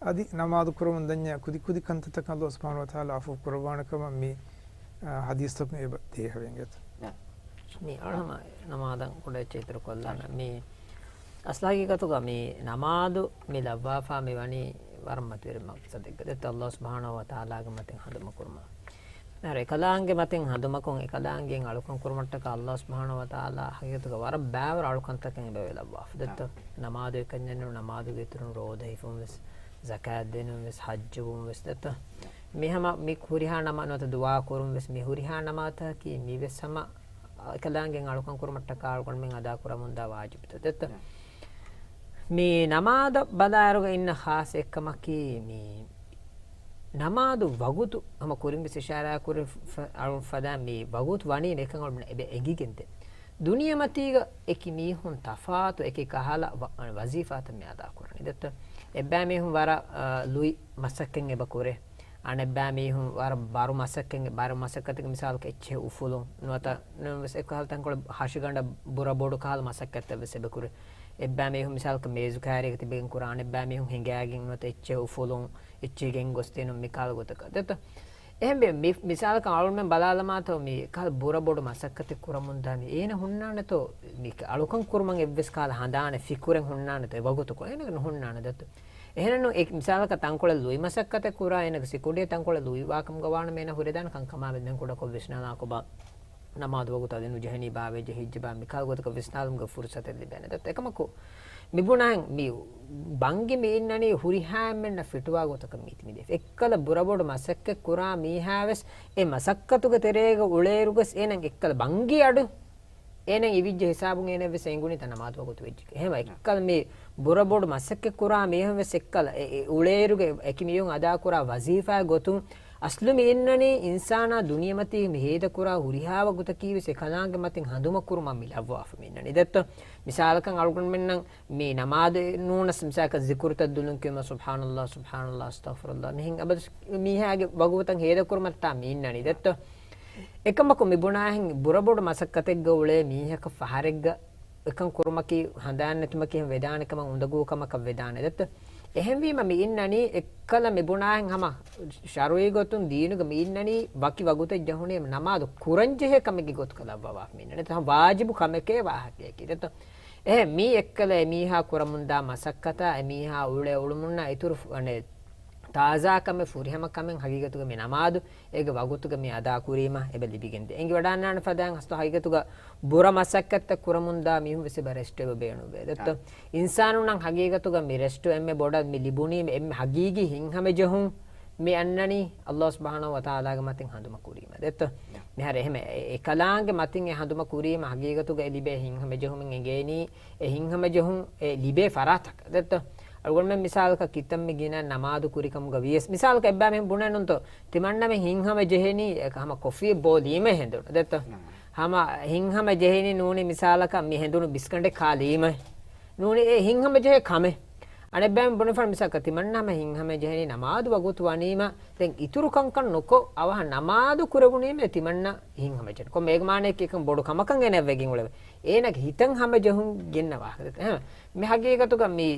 އަދި ނަމާދު ކުރަމުން ދަންޏާ ކުދި ކުދި ކަންތައްތަކަށް އަލްލާހު ސުބްޙާނަހު ވަތަޢާލާ ޢަފޫ ކުރައްވާނެ ކަމަށް މި، އާ، ހަދީސްތަކުން އެބަ ދޭހަވެގެން އެތަ؟ މި އަޅުގަނޑު ނަމާދަށް ކުޑަ އެއްޗެއް އިތުރު ކޮށްލާނަން. މި އަސްލު ހަގީގަތުގަ މި ނަމާދު މި ލައްވާފާ މި ވަނީ ވަރަށް މަތިވެރި މަޤްޞަދެއްގަ ދެއްތޯ، އަލްލާހު ސުބްޙާނަހު ވަތަޢާލާގެ މަތިން ހަނދުމަކުރުމަށް. މިހާރު އެކަލާނގެ މަތިން ހަނދުމަކުން އެކަލާނގެ އަޅުކަން ކުރުމަށްޓަކާ އަލްލާހު ސުބްޙާނަހު ވަތަޢާލާ ހަގީގަތުގަ ވަރަށް ބާވަރު އަޅުކަންތަކެއް އެބަވެ ލައްވާފަ. ދެއްތޯ، ނަމާދު އެކަންޏެއް ނޫން، ނަމާދުގެ އިތުރުން ރޯދަ ހިފުން ވެސް، ޒަކާތް ދިނުން ވެސް، ޙައްޖު ވުން ވެސް ދެއްތޯ. މި ހަމަ މި ހުރިހާ ނަމާ ނުވަތަ ދުޢާ ކުރުން ވެސް މި ހުރިހާ ނަމާދަކީ މި ވެސް ހަމަ އެކަލާނގެ އަޅުކަން ކުރުމަށްޓަކާ އަޅުގަނޑުމެން އަދާ ކުރަމުންދާ ވާޖިބުތައް ދެއްތޯ. މި ނަމާދަށް ބަލާއިރުގަ އިންނަ ޚާއްޞަ އެއްކަމަކީ މި ނަމާދު ވަގުތު ހަމަ ކުރިން ވެސް އިޝާރާ ކުރި ފަ-، އަޅުން ފަދަ މި ވަގުތު ވަނީ އެކަން އަޅުގަނޑު އެބަ އެނގިގެންދޭ. ދުނިޔެމަތީގަ އެކި މީހުން ތަފާތު އެކި ކަހަލަ ވަ-، ވަޒީފާތައް މި އަދާ ކުރަނީ ދެއްތޯ. އެއްބައި މީހުން ވަރަށް، އާ، ލުއި މަސައްކަތް އެބަ ކުރޭ. އަނެއްބައި މީހުން ވަރަށް ބަރު މަސައްކަތް، ބަރު މަސައްކަތެއްގެ މިސާލަކަށް އެއްޗެހި އުފުލުން ނުވަތަ ނޫން ވެސް އެކަހަލަ ތަންކޮޅެއް ހަށިގަނޑަށް ބުރަ ބޮޑު ކަހަލަ މަސައްކަތްތައް ވެސް އެބަ ކުރޭ. އެއްބައި މީހުން މިސާލަކަށް މޭޒު ކާރިއަކަށް ތިބެގެން ކުރާ، އަނެއްބައި މީހުން ހިނގާގެން ނުވަތަ އެއްޗެހި އުފުލުން އެއްޗެހި ގެންގޮސްދިނުން މިކަހަލަ ގޮތަކަށް ދެއްތޯ. އެހެންވެ މި މިސާލަކަށް އަޅުމެން ބަލާލަމާތޯ މި ކަހަލަ ބުރަ ބޮޑު މަސައްކަތެއް ކުރަމުންދާ މި އޭނަ ހުންނާނެތޯ މި އަޅުކަން ކުރުމަށް އެއްވެސް ކަހަލަ ހަނދާނެއް ފިކުރެއް ހުންނާނެތޯ އެ ވަގުތުކޮށް އޭނަ ނުހުންނާނެ ދެއްތޯ. އެހެނެއްނު އެ މިސާލަކަށް ތަންކޮޅެއް ލުއި މަސައްކަތެއް ކުރާ އޭނަގެ ސިކުނޑިއެއް ތަންކޮޅެއް ލުއިވާކަމުގަ ވާނަމަ އޭނަ ހުރެދާނެ ކަންކަމާ މެދު ދެން ކުޑަކޮށް ވިސްނާލާކޮބާ ނަމާދު ވަގުތު އަދި ނުޖެހެނީ ބާވައި ޖެހިއްޖެބާ މިކަހަލަ ގޮތަކަށް ވިސްނާލުމުގެ ފުރުސަތެއް ލިބޭނެ ދެއްތޯ. އެކަމަކު މިބުނާހެން މި ބަންގި މި އިންނަނީ ހުރިހާ އެންމެންނަށް ފިޓުވާ ގޮތަކަށް މީތި މިދޭ. އެއްކަލަ ބުރަބޮޑު މަސައްކަތް ކުރާ މީހާވެސް އެ މަސައްކަތުގެ ތެރޭގަ އުޅޭއިރުގަސް އޭނަ އެއްކަލަ ބަންގި އަޑު އޭނަ އިވިއްޖެ ހިސާބުން އޭނަ ވެސް އެނގުނީތަ ނަމާދު ވަގުތު ވެއްޖެ. އެހެން އެއްކަލަ މި ބުރަބޮޑު މަސައްކަތް ކުރާ މީހުން ވެސް އެއްކަލަ އެ، އެ އުޅޭއިރުގެ އެކި މީހުން އަދާކުރާ ވަޒީފާ ގޮތުން އަސްލު މި އިންނަނީ އިންސާނާ ދުނިޔެމަތީ މި ހޭދަކުރާ ހުރިހާ ވަގުތަކީ ވެސް އެކަލާނގެ މަތިން ހަނދުމަކުރުމަށް މި ލައްވާފަ މި އިންނަނީ ދެއްތޯ. މިސާލަކަށް އަޅުގަނޑުމެންނަށް މި ނަމާދު ނޫނަސް މިސާލަކަށް ޒިކުރުތައް ދުލުން ކިޔުމަށް ސުބްޙާނަﷲ، ސުބްޙާނަﷲ، އަސްތަޣްފިރުﷲ. މިހެން އަބަދު މީހާގެ ވަގުތަށް ހޭދަކުރުމަށްތާ މި އިންނަނީ ދެއްތޯ. އެކަމަކު މި ބުނާހެން ބުރަބޮޑު މަސައްކަތެއްގަ އުޅޭ މީހަކަށް ފަހަރެއްގަ އެކަން ކުރުމަކީ ހަނދާން ނެތުމަކީ ހަމަ ވެދާނެ ކަމަށް އުނދަގޫ ކަމަކަށް ވެދާނެ ދެއްތޯ. އެހެންވީމަ މި އިންނަނީ އެއްކަލަ މި ބުނާހެން ހަމަ ޝަރުޢީ ގޮތުން ދީނުގަ މި އިންނަނީ ވަކި ވަގުތެއް ޖެހުނީ ނަމާދު ކުރަންޖެހޭ ކަމެއްގެ ގޮތުގަ ލައްވަވާފަ މި އިންނަނީ. ވާޖިބު ކަމެކޭ ވާހަކަޔަކީ ދެއްތޯ. އެހެން މީ އެއްކަލަ އެމީހާ ކުރަމުންދާ މަސައްކަތާ އެމީހާ އުޅޭ އުޅުމުންނާ އިތުރު ފު-، އަނެއް ތާޒާ ކަމެއް ފުރިހަމަ ކަމެއް ހަގީގަތުގަ މި ނަމާދު އޭގެ ވަގުތުގަ މި އަދާ ކުރީމަ އެބަ ލިބިގެންދޭ. އެނގި ވަޑާންނާނެ ފަދައިން އަސްލު ހަގީގަތުގަ ބުރަ މަސައްކަތްތައް ކުރަމުންދާ މީހުން ވެސް އެބަ ރެސްޓް އެބަ ބޭނުންވޭ ދެއްތޯ. އާ. އިންސާނުންނަށް ހަގީގަތުގަ މި ރެސްޓް އެންމެ ބޮޑަށް މި ލިބުނީ އެންމެ ހަގީގީ ހިތްހަމަޖެހުން މި އަންނަނީ އަލްލާހު ސުބްޙާނަހު ވަތަޢާލާގެ މަތިން ހަނދުމަ ކުރީމަ ދެއްތޯ. މިހާރު އެހެމެ އެ-، އެކަލާނގެ މަތިން އެ ހަނދުމަ ކުރީމަ ހަގީގަތުގަ އެ ލިބޭ ހިތްހަމަޖެހުމެއް އެނގޭނީ އެ ހިތްހަމަޖެހުން އެ ލިބޭ ފަރާތަކަށް ދެއްތޯ. އަޅުގަނޑުމެން މިސާލަކަށް ކިތަންމެ ގިނަ ނަމާދު ކުރިކަމުގަ ވިޔަސް މިސާލަކަށް އެއްބައިމީހުން ބުނެ ނޫންތޯ ތިމަންނަމެ ހިތްހަމަ ޖެހެނީ އެ ހަމަ ކޮފީ ބޯ ލީމަ ހެނދުނު ދެއްތޯ. ހަމަ ހިތްހަމަ ޖެހެނީ ނޫނީ މިސާލަކަށް މި ހެނދުނު ބިސްގަނޑެއް ކާ ލީމަ ނޫނީ އެ ހިތްހަމަ ޖެހޭ ކަމެއް. އަނެއްބައިމީހުން ބުނެފަ މިސާލަކަށް ތިމަންނަމެ ހިތްހަމަ ޖެހެނީ ނަމާދު ވަގުތު ވަނީމަ ދެން އިތުރު ކަންކަން ނުކޮށް އަވަހަށް ނަމާދު ކުރެވުނީމެ ތިމަންނަ ހިތްހަމަޖެހެން. ކޮންމެ އޭގެ މާނައަކީ އެކަން ބޮޑު ކަމަކަށް އޭނަ ވެގެން އުޅެވޭ. އޭނަގެ ހިތަށް ހަމަޖެހުން ގެންނަ ވާހަކަ ދެއްތޯ. އެހެން މި ހަގީގަތުގަ މި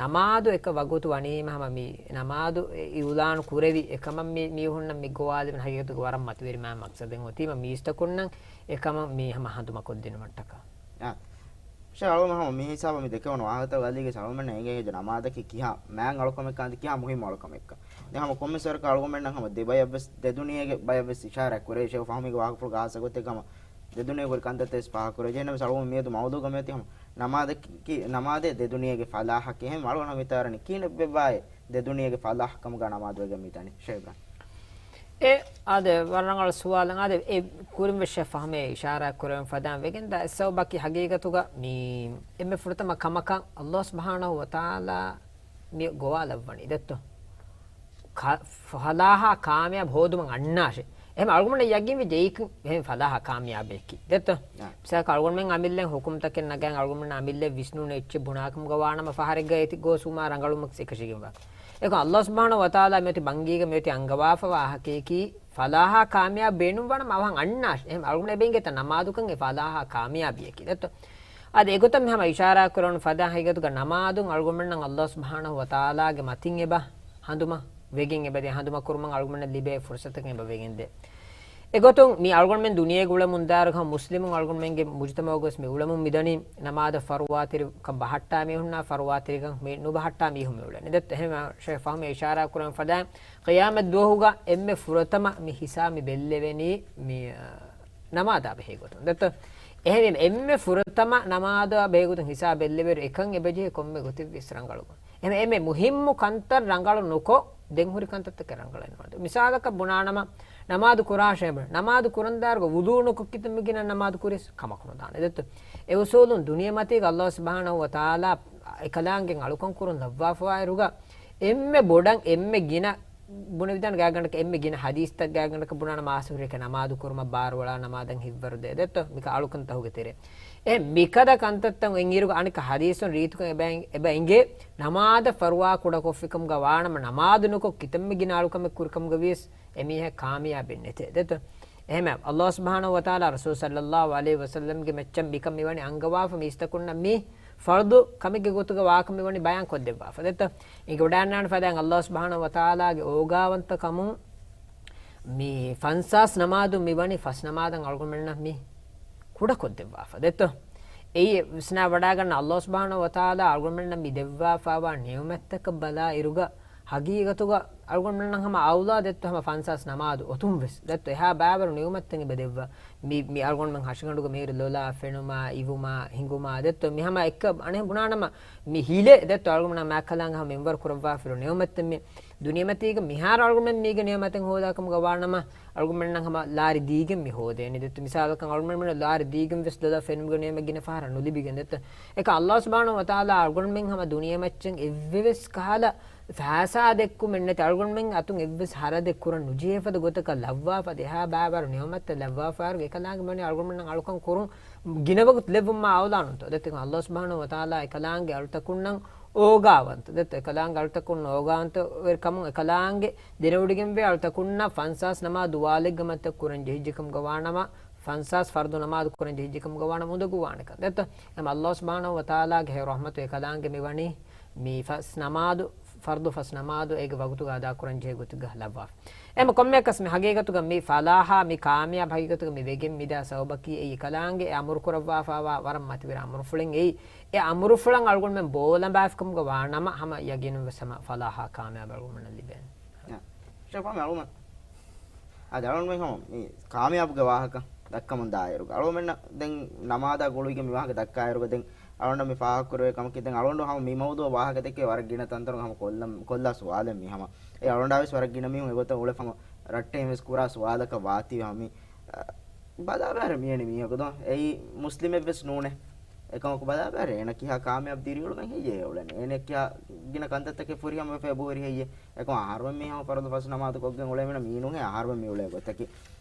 ނަމާދު އެކަ ވަގުތު ވަނީމަ ހަމަ މި ނަމާދު އިއުލާނު ކުރެވި އެކަމަށް މި މީހުންނަށް މި ގޮވާލެވެން ހަގީގަތުގަ ވަރަށް މަތިވެރި މާ މަޤްޞަދެއް އޮތީމަ މީސްތަކުންނަށް އެކަމަށް މި ހަމަ ހަނދުމަކޮށްދިނުމަށްޓަކާ. އާ. ޝޭޚް އަޅުމެން ހަމަ މި ހިސާބަށް މި ދެކެވުނު ވާހަކަތައް ވަލީގެ އަޅުމެންނަށް އެނގޭ ހެއްޔޭ ނަމާދަކީ ކިހާ މާތް އަޅުކަމެއްކަން އަދި ކިހާ މުހިއްމު އަޅުކަމެއްކަން. ދެން ހަމަ ކޮންމެސް ވަރަކަށް އަޅުގަނޑުމެންނަށް ހަމަ ދެބަޔަށްވެސް ދެދުނިޔޭގެ ބަޔަށްވެސް އިޝާރާތް ކުރޭ ޝޭޚް ފަހުމީގެ ވާހަކަފުޅުގަ ހާއްސަ ގޮތެއްގަ ހަމަ ދެދުނިޔޭގެ ހުރި ކަންތައްތައް ވެސް ފާހަގަކުރޭ. އެހެންނަމަވެސް އަޅުގަނޑު މިއަދު މައުޟޫގަ މިއޮތީ ހަމަ ނަމާދަކީ، ނަމާދޭ ދެދުނިޔޭގެ ފަލާހަކީ. އެހެން އަޅުގަނޑު ހަމަ ހިތަށް އަރަނީ ކިހިނެއް ވެއްވާއޭ ދެދުނިޔޭގެ ފަލާހަކަމުގަ ނަމާދު ވެގެން މިދަނީ؟ ޝޭޚް އިބްރާހިމް. އެ އާދެ، ވަރަށް ރަނގަޅު ސުވާލެއް. އާދެ، އެ ކުރިން ވެސް ޝޭޚް ފަހުމީ އިޝާރާތް ކުރެވެން ފަދައިން ވެގެންދާ އެއް ސަބަބަކީ ހަގީގަތުގަ މި އެންމެ ފުރަތަމަ ކަމަކަށް ﷲ ސުބްޙާނަހޫ ވަތަޢާލާ މި ގޮވާލައްވަނީ ދެއްތޯ؟ ކަ-، ފަލާހާ ކާމިޔާބު ހޯދުމަށް އަންނާށޭ. އެހެން އަޅުގަނޑަށް ޔަގީން ވެއްޖެ އެއީ އެހެން ފަލާހާ ކާމިޔާބެކީ ދެއްތޯ؟ އާ. މިސާލަކަށް އަޅުގަނޑުމެން އަމިއްލައިން ޙުކުމްތަކެއް ނަގައި އަޅުގަނޑުމެން އަމިއްލައަށް ވިސްނުނު އެއްޗެއް ބުނާކަމުގަ ވާނަމަ ފަހަރެއްގަ އޭތި ގޯސްވުމާ ރަނގަޅުމަކަށް އެކަށީގެންވާ. އެކަމް ﷲ ސުބްޙާނަހޫ ވަތަޢާލާ މިއޮތީ ބަންގީގަ މިއޮތީ އަންގަވާފަވާ އަހަކީކީ ފަލާހާ ކާމިޔާބު ބޭނުންވާނަމަ އަވަހަށް އަންނާށޭ. އެހެން އަޅުގަނޑަށް އެބަ އިނގޭތަ ނަމާދުކަން އެ ފަލާހާ ކާމިޔާބީއަކީ ދެއްތޯ؟ އަދި އެގޮތަށް މި ހަމަ އިޝާރާތް ކުރެވުނު ފަދައިން ހަގީގަތުގަ ނަމާދުން އަޅުގަނޑުމެންނަށް ﷲ ސުބްޙާނަހޫ ވަތަޢާލާގެ މަތިން އެބަ ހަނދުމަ ވެގެން އެބަ ދޭ، ހަނދުމަ ކުރުމަށް އަޅުގަނޑަށް ލިބޭ ފުރުޞަތަކަށް އެބަ ވެގެން ދޭ. އެގޮތުން މި އަޅުގަނޑުމެން ދުނިޔޭގަ އުޅެމުން ދާއިރު ހަމަ މުސްލިމުން އަޅުގަނޑުމެންގެ މުޖުތަމަޢުގަ ވެސް މި އުޅެމުން މިދަނީ ނަމާދަށް ފަރުވާތެރިކަން ބަހައްޓާ މީހުންނާ ފަރުވާތެރިކަން މި ނުބަހައްޓާ މީހުން މި އުޅެނީ. ދެއްތޯ އެހެން ޝޭޚް ފަހުމީ އިޝާރާތް ކުރެވެން ފަދައިން ޤިޔާމަތް ދުވަހުގަ އެންމެ ފުރަތަމަ މި ހިސާބު މި ބެއްލެވެނީ މި، އަ، ނަމާދާ ބެހޭ ގޮތުން ދެއްތޯ؟ އެހެންވީމަ އެންމެ ފުރަތަމަ ނަމާދާ ބެހޭ ގޮތުން ހިސާބު ބެއްލެވޭއިރު އެކަން އެބަޖެހޭ ކޮންމެ ގޮތެއްވިޔަސް ރަނގަޅު. އެހެން އެންމެ މުހިއްމު ކަންތައް ރަނގަޅު ނުކޮށް، ދެން ހުރި ކަންތައްތަކެއް ރަނގަޅަށް ނުވާނެ. މިސާލަކަށް ބުނާނަމަ، ނަމާދު ކުރާށޭ ބުނެ. ނަމާދު ކުރަން ދާއިރުގަ ވުޟޫ ނުކޮށް ކިތަންމެ ގިނަ ނަމާދު ކުރިޔަސް ކަމަކު ނުދާނެ ދެއްތޯ؟ އެ އުޞޫލުން ދުނިޔެމަތީގަ ﷲ ސުބްޙާނަހޫ ވަތަޢާލާ އެކަލާނގެ އަޅުކަން ކުރުން ލައްވާފަވާއިރުގަ އެންމެ ބޮޑަށް އެންމެ ގިނަ ބުނެވިދާނެ ގާތްގަނޑަކަށް އެންމެ ގިނަ ޙަދީޘްތައް ގާތްގަނޑަކަށް ބުނާނަމަ ޢަޞްރު ރެކެ ނަމާދު ކުރުމަށް ބާރުއަޅާ ނަމާދަށް ހިތްވަރު ދޭ ދެއްތޯ؟ މިކަ އަޅުކަންތަކުގެ ތެރޭ. އެ މިކަދަ ކަންތައްތައް އިނގިއިރުގަ އަނެއްކާ ޙަދީޘުން ރީތިކޮށް އެބަ އިނ-، އެބަ އިނގޭ ނަމާދަށް ފަރުވާ ކުޑަކޮށްފިކަމުގަ ވާނަމަ ނަމާދު ނުކޮށް ކިތަންމެ ގިނަ އަޅުކަމެއް ކުރިކަމުގަ ވިޔަސް އެމީހާ ކާމިޔާބެއް ނެތޭ ދެއްތޯ؟ އެހެންމެ ﷲ ސުބްޙާނަހޫ ވަތަޢާލާ ރަސޫލު ޞައްލައްލާހު ޢަލައިހި ވަސައްލަމްގެ މައްޗަށް މިކަން މިވަނީ އަންގަވާފަ މީސްތަކުންނަށް މީ ފަރުޟު ކަމެއްގެ ގޮތުގަ ވާކަން މިވަނީ ބަޔާން ކޮށްދެއްވާފަ ދެއްތޯ؟ އިނގިވަޑައިގަންނާނެ ފަދައިން ﷲ ސުބްޙާނަހޫ ވަތަޢާލާގެ އޯގާވަންތަކަމުން މި ފަންސާސް ނަމާދު މިވަނީ ފަސް ނަމާދަށް އަޅުގަނޑުމެންނަށް މި ކުޑަކޮށްދެއްވާފަ ދެއްތޯ؟ އެއީ ވިސްނާ ވަޑައިގަންނަ ﷲ ސުބްޙާނަހޫ ވަތަޢާލާ އަޅުގަނޑުމެންނަށް މި ދެއްވާފަވާ ނިޢުމަތްތަކަށް ބަލާ އިރުގަ ހަގީގަތުގަ އަޅުގަނޑުމެންނަށް ހަމަ އައުލާ ދެއްތޯ ހަމަ ފަންސާސް ނަމާދު އޮތުން ވެސް ދެއްތޯ އެހާ ބައިވަރު ނިޢުމަތްތައް އެބަ ދެއްވާ. މި، މި އަޅުގަނޑުމެން ހަށިގަނޑުގަ މިއިރު ލޮލާ ފެނުމާ، އިވުމާ، ހިނގުމާ ދެއްތޯ މި ހަމަ އެއްކަ އަނެއް ބުނާނަމަ މި ހިލޭ ދެއްތޯ އަޅުގަނޑުމެންނަށް މާތްކަލާނގެ ހަމަ މިންވަރު ކުރައްވާފައިރު ނިޢުމަތްތައް މި ދުނިޔެމަތީގަ މިހާރު އަޅުގަނޑުމެން މީގެ ނިޢުމަތެއް ހޯދާކަމުގަ ވާނަމަ އަޅުގަނޑުމެންނަށް ހަމަ ލާރި ދީގެން މި ހޯދޭނެ ދެއްތޯ. މިސާލަކަށް އަޅުގަނޑުމެން ލާރި ދީގެން ވެސް ލޮލަށް ފެނުމުގެ ނިޢުމަތް ގިނަ ފަހަރަށް ނުލިބިގެން ދެއްތޯ. އެކަމް ﷲ ސުބްޙާނަހޫ ވަތަޢާލާ އަޅުގަނޑުމެން ހަމަ ދުނިޔެމައްޗަށް އެއްވެވެސް ކަހަލަ ފައިސާ ދެއްކުމެއް ނެތި އަޅުގަނޑުމެން އަތުން އެއްވެސް ހަރަދެއް ކުރަން ނުޖެހޭ ފަދަ ގޮތަކަށް ލައްވާފަ ދެހާ ބައިވަރު ނިޢުމަތްތައް ލައްވާފައިރު އެކަލާނގެ މަނި އަޅުގަނޑުމެންނަށް އަޅުކަން ކުރުން ގިނަ ވަގުތު ލެއްވުމާ އައުލާ ނޫންތޯ. ދެއްތޯ ﷲ ސުބްޙާނަހޫ ވަތަޢާލާ އެކަލާނގެ އަޅުތަކުންނަށް އޯގާވަންތަ ދެއްތޯ އެކަލާނގެ އަޅުތަކުން އޯގާވަންތަވެރިކަމުން އެކަލާނގެ ދެނެވޮޑިގެންވޭ އަޅުތަކުންނަށް ފަންސާސް ނަމާދު ވާލެއްގަ މަތަށް ކުރަން ޖެހިއްޖެކަމުގަ ވާނަމަ، ފަންސާސް ފަރުޟު ނަމާދު ކުރަން ޖެހިއްޖެކަމުގަ ވާނަމަ އުނދަގޫވާނެކަން ދެއްތޯ. އެމަ ﷲ ސުބްޙާނަހޫ ވަތަޢާލާގެ ހެޔޮ ރަޙްމަތު އެކަލާނގެ މިވަނީ މި ފަސް ނަމާދު، ފަރުޟު ފަސް ނަމާދު އޭގެ ވަގުތުގަ އަދާކުރަން ޖެހޭ ގޮތުގަ ލައްވާފަ. އެމަ ކޮންމެއަކަސް މި ހަގީގަތުގަ މި ފަލާހާ، މި ކާމިޔާބު ހަގީގަތުގަ މި ވެގެން މިދާ ސަބަބަކީ އެއީ އެކަލާނގެ އެ އަމުރު ކުރައްވާފަވާ ވަރަށް މަތިވެރި އަމުރުފުޅެއް އެއީ. އެ އަމުރުފުޅަށް އަޅުގަނޑުމެން ބޯލަނބާފިކަމުގަ ވާނަމަ ހަމަ ޔަގީނުން ވެސް ހަމަ ފަލާހާ ކާމިޔާބު އަޅުގަނޑަށް ލިބޭނެ. ޝަފާ މައުލޫމަ. އަދި އަޅުގަނޑުމެން ހަމަ މި ކާމިޔާބުގެ ވާހަކަ ދައްކަމުން ދާއިރުގަ އަޅުގަނޑުމެންނަށް ދެން ނަމާދާ ގުޅުވިގެން މި ވާހަކަ ދައްކާއިރުގަ ދެން އަޅުގަނޑަށް މި ފާހަގަކުރެވޭ ކަމަކީ ދެން އަޅުގަނޑު ހަމަ މި މައުޟޫޢަށް ވާހަކަ ދެއްކޭ ވަރަށް ގިނަ ތަންތަނުގަ ހަމަ ކޮށްލަ، ކޮށްލާ ސުވާލެއް މީ ހަމަ. އެ އަޅުގަނޑާ ވެސް ވަރަށް ގިނަ މީހުން އެގޮތަށް އުޅެފަ ހަމަ ރައްޓެހިން ވެސް ކުރާ ސުވާލަކަށް ވާތީވެ ހަމަ މި، އަ، ބަލާބައި މިއަނި މީހަކު ދޯ. އެއީ މުސްލިމެއް ވެސް ނޫނޭ. އެކަމަކު ބަލާބައި އޭނަ ކިހާ ކާމިޔާބު ދިރިއުޅުމެއް ހެއްޔޭ އުޅެނީ؟ އޭނަ ކިހާ ގިނަ ކަންތައްތަކެއް ފުރިހަމަވެފަ އެބަހުރި ހެއްޔޭ؟ އެކަމަ އަހަރުމެން މީ ހަމަ ފަރުޟު ފަސް ނަމާދު ކޮށްގެން އުޅޭ މީނަ މީނުހޭ އަހަރުމެން މި އުޅޭ ގޮތަކީ.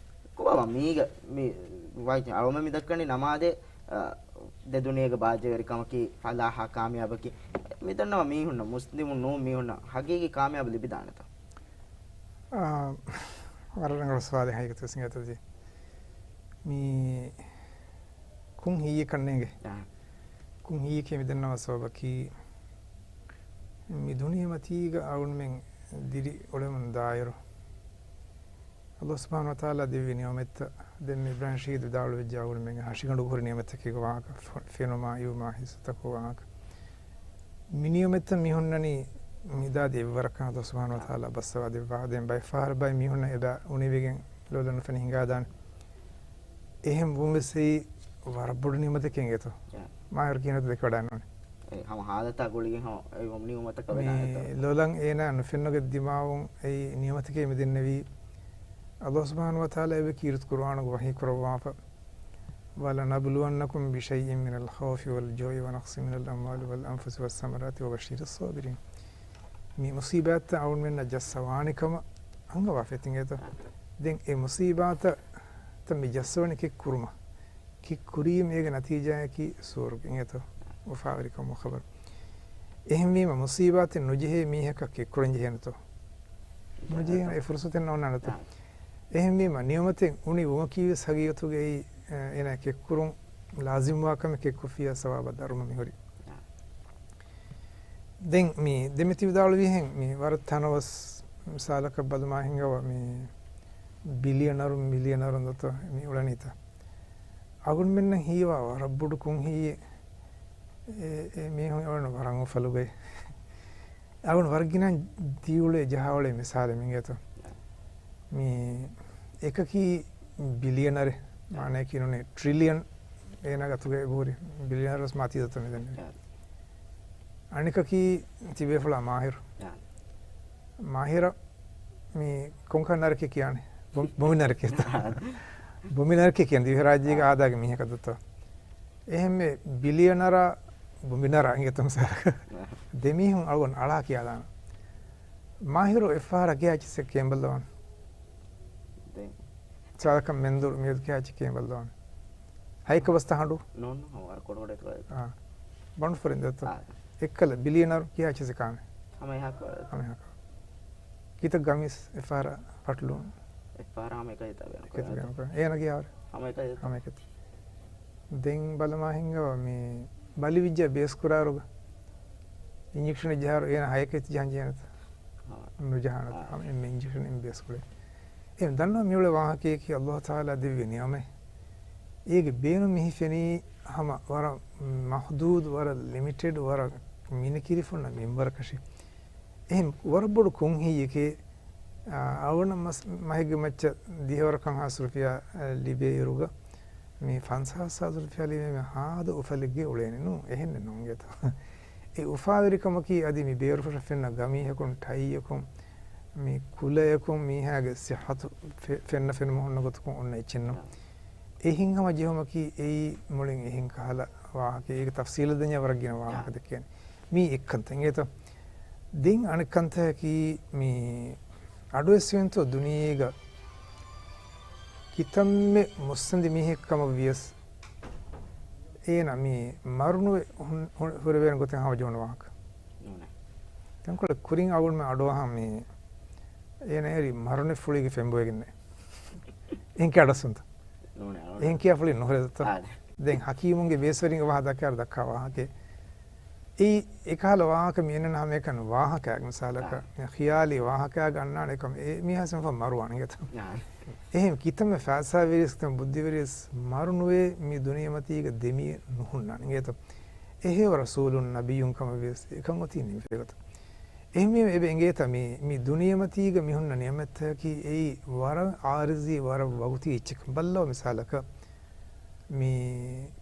ކޮބާ މީގަ މި ވައި އަޅުމެން މި ދައްކަނީ ނަމާދޭ، އަ، ދެ ދުނިޔޭގެ ބާއްޖަވެރިކަމަކީ ފަލާހާ ކާމިޔާބަކީ. މި ދަންނަވާ މީހުންނަށް މުސްލިމުން ނޫން މީހުންނަށް ހަގީގީ ކާމިޔާބު ލިބިދާނެތަ؟ އާ، ވަރަށް ރަނގަޅު ސުވާލެއް ހަގީގަތުގަ ސިނގޭތަ ޖީ. މީ ކުން ހިއްޔެއް ކަންނޭނގެ. އާ. ކުން ހިއްޔެކޭ މިދަންނަވާ ސަބަބަކީ މި ދުނިޔެމަތީގަ އަޅުގަނޑުމެން ދިރި އުޅެމުން ދާއިރު ﷲ ސުބްޙާނަހޫ ވަތަޢާލާ ދެއްވި ނިޢުމަތްތައް ދެން މި ބްރާން ޝަހީދު ވިދާޅުވެއްޖެ އަޅުގަނޑުމެންގެ ހަށިގަނޑު ހުރި ނިޢުމަތަކީގެ ވާހަކަ، ފެނުމާ، އިވުމާ، ހިއްސުތަކުގެ ވާހަކަ. މި ނިޢުމަތްތައް މި ހުންނަނީ މިދާދި އެއްވަރަކަށް ﷲ ސުބްޙާނަހޫ ވަތަޢާލާ ބައްސަވާ ދެއްވާ. ދެން ބައެއް ފަހަރު ބައެއް މީހުންނަށް އެބަ އުނިވެގެން ލޮލަށް ނުފެނި ހިނގާދާނެ. އެހެން ވުން ވެސް އެއީ ވަރަށް ބޮޑު ނިޢުމަތެކޭ އިނގޭތޯ. ޔާ. މާހިރު ކިހިނެއްތޯ ދެކެވަޑައިގަންނަވާނެ. އެ ހަމަ ހާލަތާ ގުޅިގެން ހަމަ އެ ނިޢުމަތަކަށް ވެދާނެތޯ. މި ލޮލަށް އޭނާ ނުފެންނަ ގޮތް ދިމާވުން އެއީ ނިޢުމަތެކޭ މި ދެންނެވީ. ﷲ ސުބްޙާނަހޫ ވަތަޢާލާ އެބަ ކީރިތި ޤުރުއާނުގަ ވަޙީ ކުރައްވާފަ، "ولنبلونكم بشيء من الخوف والجوع ونقص من الأموال والأنفس والثمرات وبشر الصابرين." މި މުޞީބާތްތައް އަޅުގަނޑުމެންނަށް ޖައްސަވާނެ ކަމަށް އަންގަވާފައި އިނގޭތޯ. ދެން އެ މުޞީބާތައް މި ޖައްސަވަނީ ކެތް ކުރުމަށް. ކެތް ކުރީމަ އޭގެ ނަތީޖާއަކީ ސުވަރުގެ އިނގޭތޯ، އުފާވެރިކަމުގެ ޚަބަރު. އެހެންވީމަ، މުޞީބާތެއް ނުޖެހޭ މީހަކަށް ކެތް ކުރަން ޖެހޭނެތޯ؟ ނުޖެހޭނެ، އެ ފުރުޞަތެއް ނޯންނާނެތޯ؟ އެހެންވީމަ، ނިޢުމަތެއް އުނި ވުމަކީވެސް ހަގީގަތުގައި، އޭނާ ކެތް ކުރުން ލާޒިމްވާ ކަމެއް، ކެތް ކޮށްފިއްޔާ ސަވާބާ ދަރުމަ މިހުރީ. ދެން މި ދެމެތި ވިދާޅުވިހެން، މި ވަރަށް ތަނަވަސް މިސާލަކަށް ބަލަމާ ހިނގަވާ، މި ބިލިއަނަރުން، މިލިއަނަރުން ދޯތޯ މި އުޅެނީތަ؟ އަޅުގަނޑުމެންނަށް ހީވާ ވަރަށް ބޮޑު ކުންހިއެއް. އެ، އެ މީހުން އެ އުޅެނީ ވަރަށް އުފަލުގައި. އަޅުގަނޑު ވަރަށް ގިނަ ދިއުޅޭ ޖަހާ އުޅޭ މިސާލެއް މި އިނގޭތޯ. މި އެކަކީ ބިލިއަނަރެއް، މާނައަކީ ނޫނީ ޓްރިލިއަން އޭނާ ގަތުގައި އެބަހުރި. ބިލިއަނަރު ވެސް މާތީ ދޯތޯ މިދެންނެވީ. އަނެކަކީ ތިބޭފުޅާ މާހިރު. މާހިރަށް މި ކޮންކަހަލަ ނަރަކައެއް ކިޔާނެ؟ ބޮ-، ބޮމި ނަރަކައޭ. ބޮމި ނަރަކައޭ ކިޔަން ދިވެހިރާއްޖޭގެ އާދައިގެ މީހަކަށް ދޯތޯ. އެހެންވެ ބިލިއަނަރާ ބޮމި ނަރާ އިނގޭތޯ މިސާލަކަށް. ދެމީހުން އަޅުގަނޑު އަޅާ ކިޔާލާނަން. މާހިރު އެއްފަހަރަށް ކިހާ އެއްޗިއްސެއް ކޭނބައްލަވާނެ؟ ދެން މިސާލަކަށް މެންދުރު މިއަދު ކިހާ އެއްޗެއް ކޭނބައްލަވާނެ؟ ހައެއްކަ ބަސްތަ ހަނޑޫ؟ ނޯން، ނޯން، ހަމަ ވަރަށް ކޮޑުކޮޑަށް އާ. ބަނޑުފުރިން ދޯތޯ. އާ. އެއްކަލަ ބިލިއަނަރު ކިހާ އެއްޗިއްސެއް ކާނެ؟ ހަމަ އެހާކަށް. ހަމަ އެހާކަށް. ކިތައް ގަމީސް އެއްފަހަރަށް ފަޓުލުން؟ އެއްފަހަރަށް ހަމަ އެކަ ހިތާ ބޭނުން ކުރޭ. އެކަ ބޭނުން ކުރޭ. އޭނަ ކިހާވަރެއް؟ ހަމަ އެކަ ހިތާ. ހަމަ އެކަ ހިތާ. ދެން ބަލަމާ ހިނގަވާ މި ބަލި ވިއްޖާ ބޭސް ކުރާއިރުގަ އިންޖެކްޝަނެއް ޖަހާއިރު އޭނަ ހައެއްކަ ޖަހަން ޖެހޭނެތަ؟ ނުޖަހާނެތަ؟ ހަމަ އެންމެ އިންޖެކްޝަން އެންމެ ބޭސް ކުޅޭ. އެހެން ދަންނަވަން މިއުޅޭ ވާހަކަޔަކީ ﷲ ތަޢާލާ ދެއްވި ނިޢުމަތް. އޭގެ ބޭނުން މި ހިފެނީ ހަމަ ވަރަށް މަޙްދޫދު، ވަރަށް ލިމިޓެޑް، ވަރަށް މިނިކިރިފުންނަ މިންވަރަކަށޭ. އެހެން ވަރަށް ބޮޑު ކުންހިއެކޭ، އާ، އަޅުގަނޑަށް މަސް-، މަހެއްގެ މައްޗަށް ދިހަވަރަކަށް ހާސް ރުފިޔާ، އާ، ލިބޭއިރުގަ މި ފަންސާސް ހާސް ރުފިޔާ ލިބޭ މި ހާދަ އުފަލެއްގައި އުޅޭނެ ނޫން. އެހެންނެއް ނޫން އިނގޭތޯ. އެ އުފާވެރިކަމަކީ އަދި މި ބޭރުފުށަށް ފެންނަ ގަމީހަކުން، ޓައިއަކުން، މި ކުލަޔަކުން މީހާގެ ސިއްޙަތު ފެ-، ފެންނަ ފެނުމަށް ހުންނަ ގޮތަކުން އޮންނަ އެއްޗެއް ނޫން. އެހެން ހަމަ ޖެހުމަކީ އެއީ މުޅިން އެހެން ކަހަލަ ވާހަކަ. އޭގެ ތަފްސީލަށް ދަންޏާ ވަރަށް ގިނަ ވާހަކަ ދެއްކޭނެ. މީ އެއްކަންތައް އިނގޭތޯ. ދެން އަނެއް ކަންތަކަކީ މި އަޑުއެއްސެވިންތޯ ދުނިޔޭގަ ކިތަންމެ މުއްސަނދި މީހެއް ކަމަށް ވިޔަސް އޭނަ މި މަރުނުވެ ހުން-، ހު-، ހުރެވޭނެ ގޮތެއް ހަމަ ޖެހުނު ވާހަކަ. ނޫނޭ. ތަންކޮޅެއް ކުރިން އަޅުގަނޑުމެން އަޑުއަހަން މި އޭނަ އެރި މަރުނެ ފުޅީގެ ފެންބޮވެގެންނޭ. އެހެން ކިޔާ އަޑުއެއްސުންތަ؟ ނޫނޭ، އަޅުގަނޑު. އެހެން ކިޔާ ފުޅި ނުހުރޭތަ؟ އާ. ދެން ޙަކީމުންގެ ބޭސްވެރިންގެ ވާހަކަ ދައްކާ ދައްކާ ވާހަކަ. އެއީ އެކަހަލަ ވާހަކަ މި އެންނަން ހަމައެކަނި ވާހަކަ، އާ. ޚިޔާލީ ވާހަކައިގަ އަންނާނެ އެކަމަ އެ މީހާ ސިންފަ މަރުވާނެ އިނގޭތަ؟ އާ. އެހެން ކިތަންމެ ފައިސާވެރިޔަސް ކިތަން ބުއްދިވެރިޔަސް މަރުނުވޭ މި ދުނިޔެމަތީގަ ދެމިއެއް ނުހުންނާނެ އިނގޭތަ؟ އެހެންވެ ރަސޫލުން ނަބިއްޔުން ކަމަށް ވިޔަސް އެކަން އޮތީ ނިމިފައިގަތަ؟ އެހެންވީމަ އެބަ އެނގޭތަ މި، މި ދުނިޔެމަތީގަ މި ހުންނަ ނިޢުމަތްތަކަކީ އެއީ ވަރަށް އާރިޒީ، ވަރަށް ވަގުތީ އެއްޗެއް. ބައްލަވާ މިސާލަކަށް މި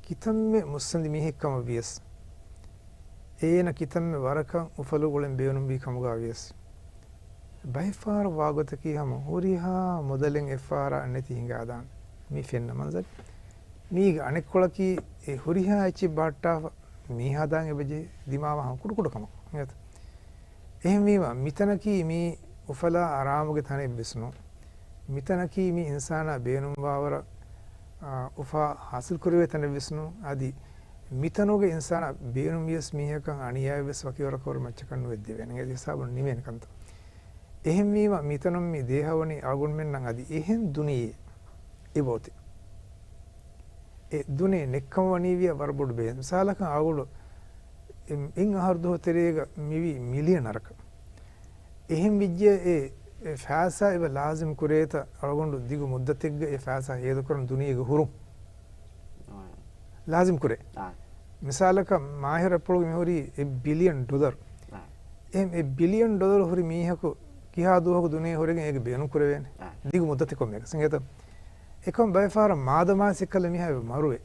ކިތަންމެ މުއްސަނދި މީހެއް ކަމަށް ވިޔަސް، އޭނަ ކިތަންމެ ވަރަކަށް އުފަލު އުޅެން ބޭނުންވީ ކަމުގަ ވިޔަސް، ބައެއްފަހަރަށް ވާގޮތަކީ ހަމަ ހުރިހާ މުދަލެއް އެއްފަހަރާ ނެތި ހިނގާދާނެ. މީ ފެންނަ މަންޒަރެއް. މީގެ އަނެއްކޮޅަކީ އެ ހުރިހާ އެއްޗެއް ބަހައްޓާފަ މީހާ ދާން އެބަޖެހޭ ދިމާވާ ހަމަ ކުޑަކުޑަ ކަމަކު އިނގޭތަ؟ އެހެންވީމަ، މިތަނަކީ މީ އުފަލާ އަރާމުގެ ތަނެއްވެސް ނޫން. މިތަނަކީ މި އިންސާނާ ބޭނުންވާވަރަށް، އާ، އުފާ ހާސިލްކުރެވޭ ތަނެއްވެސް ނޫން. އަދި މިތަނުގަ އިންސާނާ ބޭނުންވިޔަސް މީހަކަށް އަނިޔާއެއްވެސް ވަކިވަރަކަށް މައްޗަކަށް ނުވެއްދެވޭނެ. އަދި ހިސާބުން ނިމޭނެ ކަންތައް. އެހެންވީމަ، މިތަނުން މި ދޭހަވަނީ އަޅުގަނޑުމެންނަށް އަދި އެހެން ދުނިޔެއެއް އެބައޮތޭ. އެ ދުނިޔެ ނެއްކަމަށް ވަނީވިޔާ ވަރަށް ބޮޑު ބޭނުން. މިސާލަކަށް އަޅުގަނޑު އިން އަހަރު ދުވަހު ތެރޭގަ މިވީ މިލިއަނަރަކަށް. އެހެން ވިއްޖެ އެ، އެ ފައިސާ އެބަ ލާޒިމް ކުރޭތަ އަޅުގަނޑު ދިގު މުއްދަތެއްގަ އެ ފައިސާ ހޭދަކުރަން ދުނިޔޭގަ ހުރުން؟ އާ. ލާޒިމް ކުރޭ. އާ. މިސާލަކަށް މާހިރަށް އަތްޕުޅުގަ މިހުރީ އެއް ބިލިއަން ޑޮލަރު. އާ. އެ، އެއް ބިލިއަން ޑޮލަރު ހުރި މީހަކު ކިހާ ދުވަހަކު ދުނިޔެ ހުރެގެން އޭގެ ބޭނުން ކުރެވޭނެ؟ އާ. ދިގު މުއްދަތެއް ކޮންމެއަކަސް އިނގޭތަ؟ އެކަމަ ބައެއް ފަހަރަށް މާދަމާ ސިއްކަލަ މީހާ އެބަ މަރުވޭ.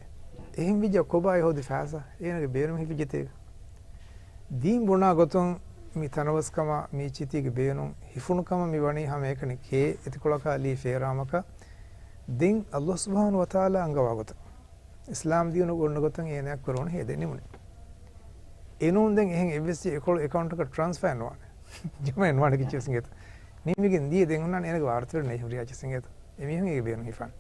އެހެން ވިއްޖާ ކޮބާ އެ ހޯދި ފައިސާ؟ އޭނަގެ ބޭނުމަށް ހިފިއްޖެތޭ. ދީން ބުނާ ގޮތުން މި ތަނަވަސްކަމާ މީޗީތީގެ ބޭނުން ހިފުނު ކަމަށް މި ވަނީ ހަމައެކަނި ކޭ އެތިކޮޅަކާ ލީ ފޭރާމަކަށް. ދެން އައްލާހު ސުބްޙާނަހު ވަތަޢާލާ އަންގަވާ ގޮތަށް އިސްލާމް ދީނު އޮންނަ ގޮތަށް އޭނަޔަށް ކުރެވުނު ހޭދަ ނިމުނީ. އެނޫން ދެން އެހެން އެއްވެސް އެކޮޅު އެކައުންޓަކަށް ޓްރާންސްފާ ނުވާނެ. ޖަމައެއް ނުވާނެ ކިއްޗެއް ސިނގޭތަ. ނިމިގެން ދިޔަ ދެން އޮންނާނެ އޭނަގެ ވާރުތެރެ ނެތް ހުރިހާ ޗެއް ސިނގޭތަ. އެމީހުން އޭގެ ބޭނުން ހިފާނެ.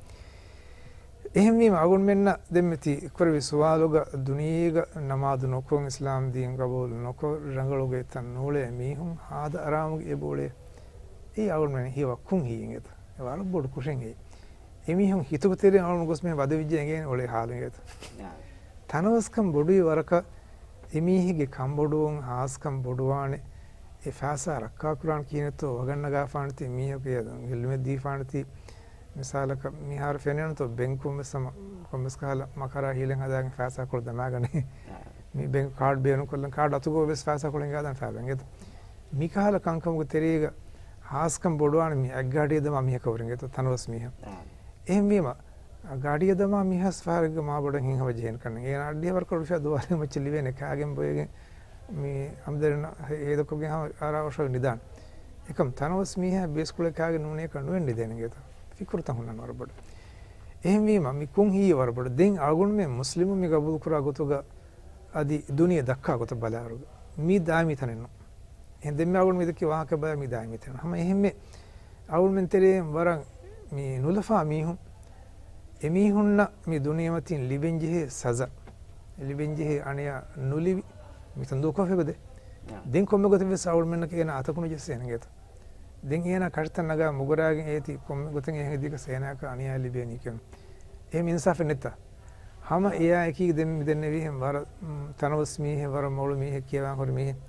އެހެންވީމަ އަޅުގަނޑުމެންނަށް ދެންމެ ތި ކުރެވި ސުވާލުގަ ދުނިޔޭގަ ނަމާދު ނުކޮށް، އިސްލާމް ދީން ގަބޫލު ނުކޮށް، ރަނގަޅު ގޮތްތައް ނޫޅޭ މީހުން ހާދަ އަރާމުގެ އެބައުޅޭ. އެއީ އަޅުގަނޑުމެން ހީވާ ކުން ހީއެއް އެތަ. އެ ވަރަށް ބޮޑު ކުށެއް އެއީ. އެމީހުން ހިތުގެ ތެރެއިން އަޅުގަނޑު ގޮސް މިހެން ވަދެވިއްޖެ އެނގޭނެ އޮޅޭ ހާލު އިނގޭތަ. ތަނަވަސްކަން ބޮޑުވި ވަރަކަށް އެމީހެއްގެ ކަންބޮޑުވުން، ހާސްކަން ބޮޑުވާނެ. އެ ފައިސާ ރައްކާކުރާން ކިހިނެއްތޯ ވަގަށް ނަގާފާނެތީ، މީހަކު އެ އެލުމެއް ދީފާނެތީ. މިސާލަކަށް މިހާރު ފެނޭނެތޯ ބެންކުން ވެސް ހަމަ ކޮންމެސް ކަހަލަ މަކަރާ ހީލެއް ހަދާގެން ފައިސާކޮޅު ދަމާގަނެ. މި ބެންކް ކާޑް ބޭނުންކޮށްލަން ކާޑް އަތުގަ ވެސް ފައިސާކޮޅު ހިނގާދާން ފައިބަ އިނގޭތަ. މިކަހަލަ ކަންކަމުގެ ތެރޭގަ ހާސްކަން ބޮޑުވާނެ މި އަތްގަޑިއަށް ދަމާ މީހަކަށް ވުރެން އެތަ ތަނަވަސް މީހާ. އެހެންވީމަ، ގަޑިއަށް ދަމާ މީހާސް ފަހަރެއްގަ މާ ބޮޑަށް ހިތްހަމަޖެހޭނެ ކަންނެ. އޭނަ އައްޑިހަ ވަރަކަށް ރުފިޔާ ދުވާލެއް މައްޗަށް ލިބޭނެ ކާގެން ބޮއެގެން މި ހަމަދަރިންނަށް ހޭދަކޮށްގެން ހަމަ އަރާ އޮށޯ ނިދާނެ. އެކަމް ތަނަވަސް މީހާ ބޭސްކުޅެ ކާގެން ނޫނޭކަށް ނުވެން ނިދޭނެ އިނގޭތަ. ފިކުރުތައް ހުންނަން ވަރަށް ބޮޑު. އެހެންވީމަ، މި ކުން ހީ ވަރަށް ބޮޑު. ދެން އަޅުގަނޑުމެން މުސްލިމުން މި ގަބޫލުކުރާ ގޮތުގަ އަދި ދުނިޔެ ދައްކާ ގޮތަށް ބަލާއިރު، މީ ދާއިމީ ތަނެއް ނޫން. އެހެން ދެންމެ އަޅުގަނޑު މި ދެއްކި ވާހަކަ ބަޔަށް މީ ދާއިމީ ތަނެއް. ހަމަ އެހެންމެ އަޅުގަނޑުމެން ތެރެއިން ވަރަށް މި ނުލަފާ މީހުން، އެމީހުންނަށް މި ދުނިޔެމަތީން ލިބެންޖެހޭ ސަޒާ، ލިބެންޖެހޭ އަނިޔާ ނުލިބި، މިތަން ދޫކޮށްފައި ގޮތެއް. ދެން ކޮންމެ ގޮތެއް ވެސް އަޅުގަނޑުމެންނަކަށް އޭނާ އަތަކު ނުޖެއްސޭނެ އިނގޭތަ. ދެން އޭނާ ކަށިތައް ނަގާ މުގަރާގެން އޭތި ކޮންމެ ގޮތެއް އެހެން ދީގަސް އޭނާއަކަށް އަނިޔާ ލިބޭނީ ކިޔުން. އެހެން އިންސާފެއް ނެތްތަ؟ ހަމަ އެޔާ އެކީ ދެން މި ދެންނެވީހެން ވަރަށް، މް، ތަނަވަސް މީހެއް، ވަރަށް މޮޅު މީހެއް، ކިޔަވާން ހުރި މީހެއް.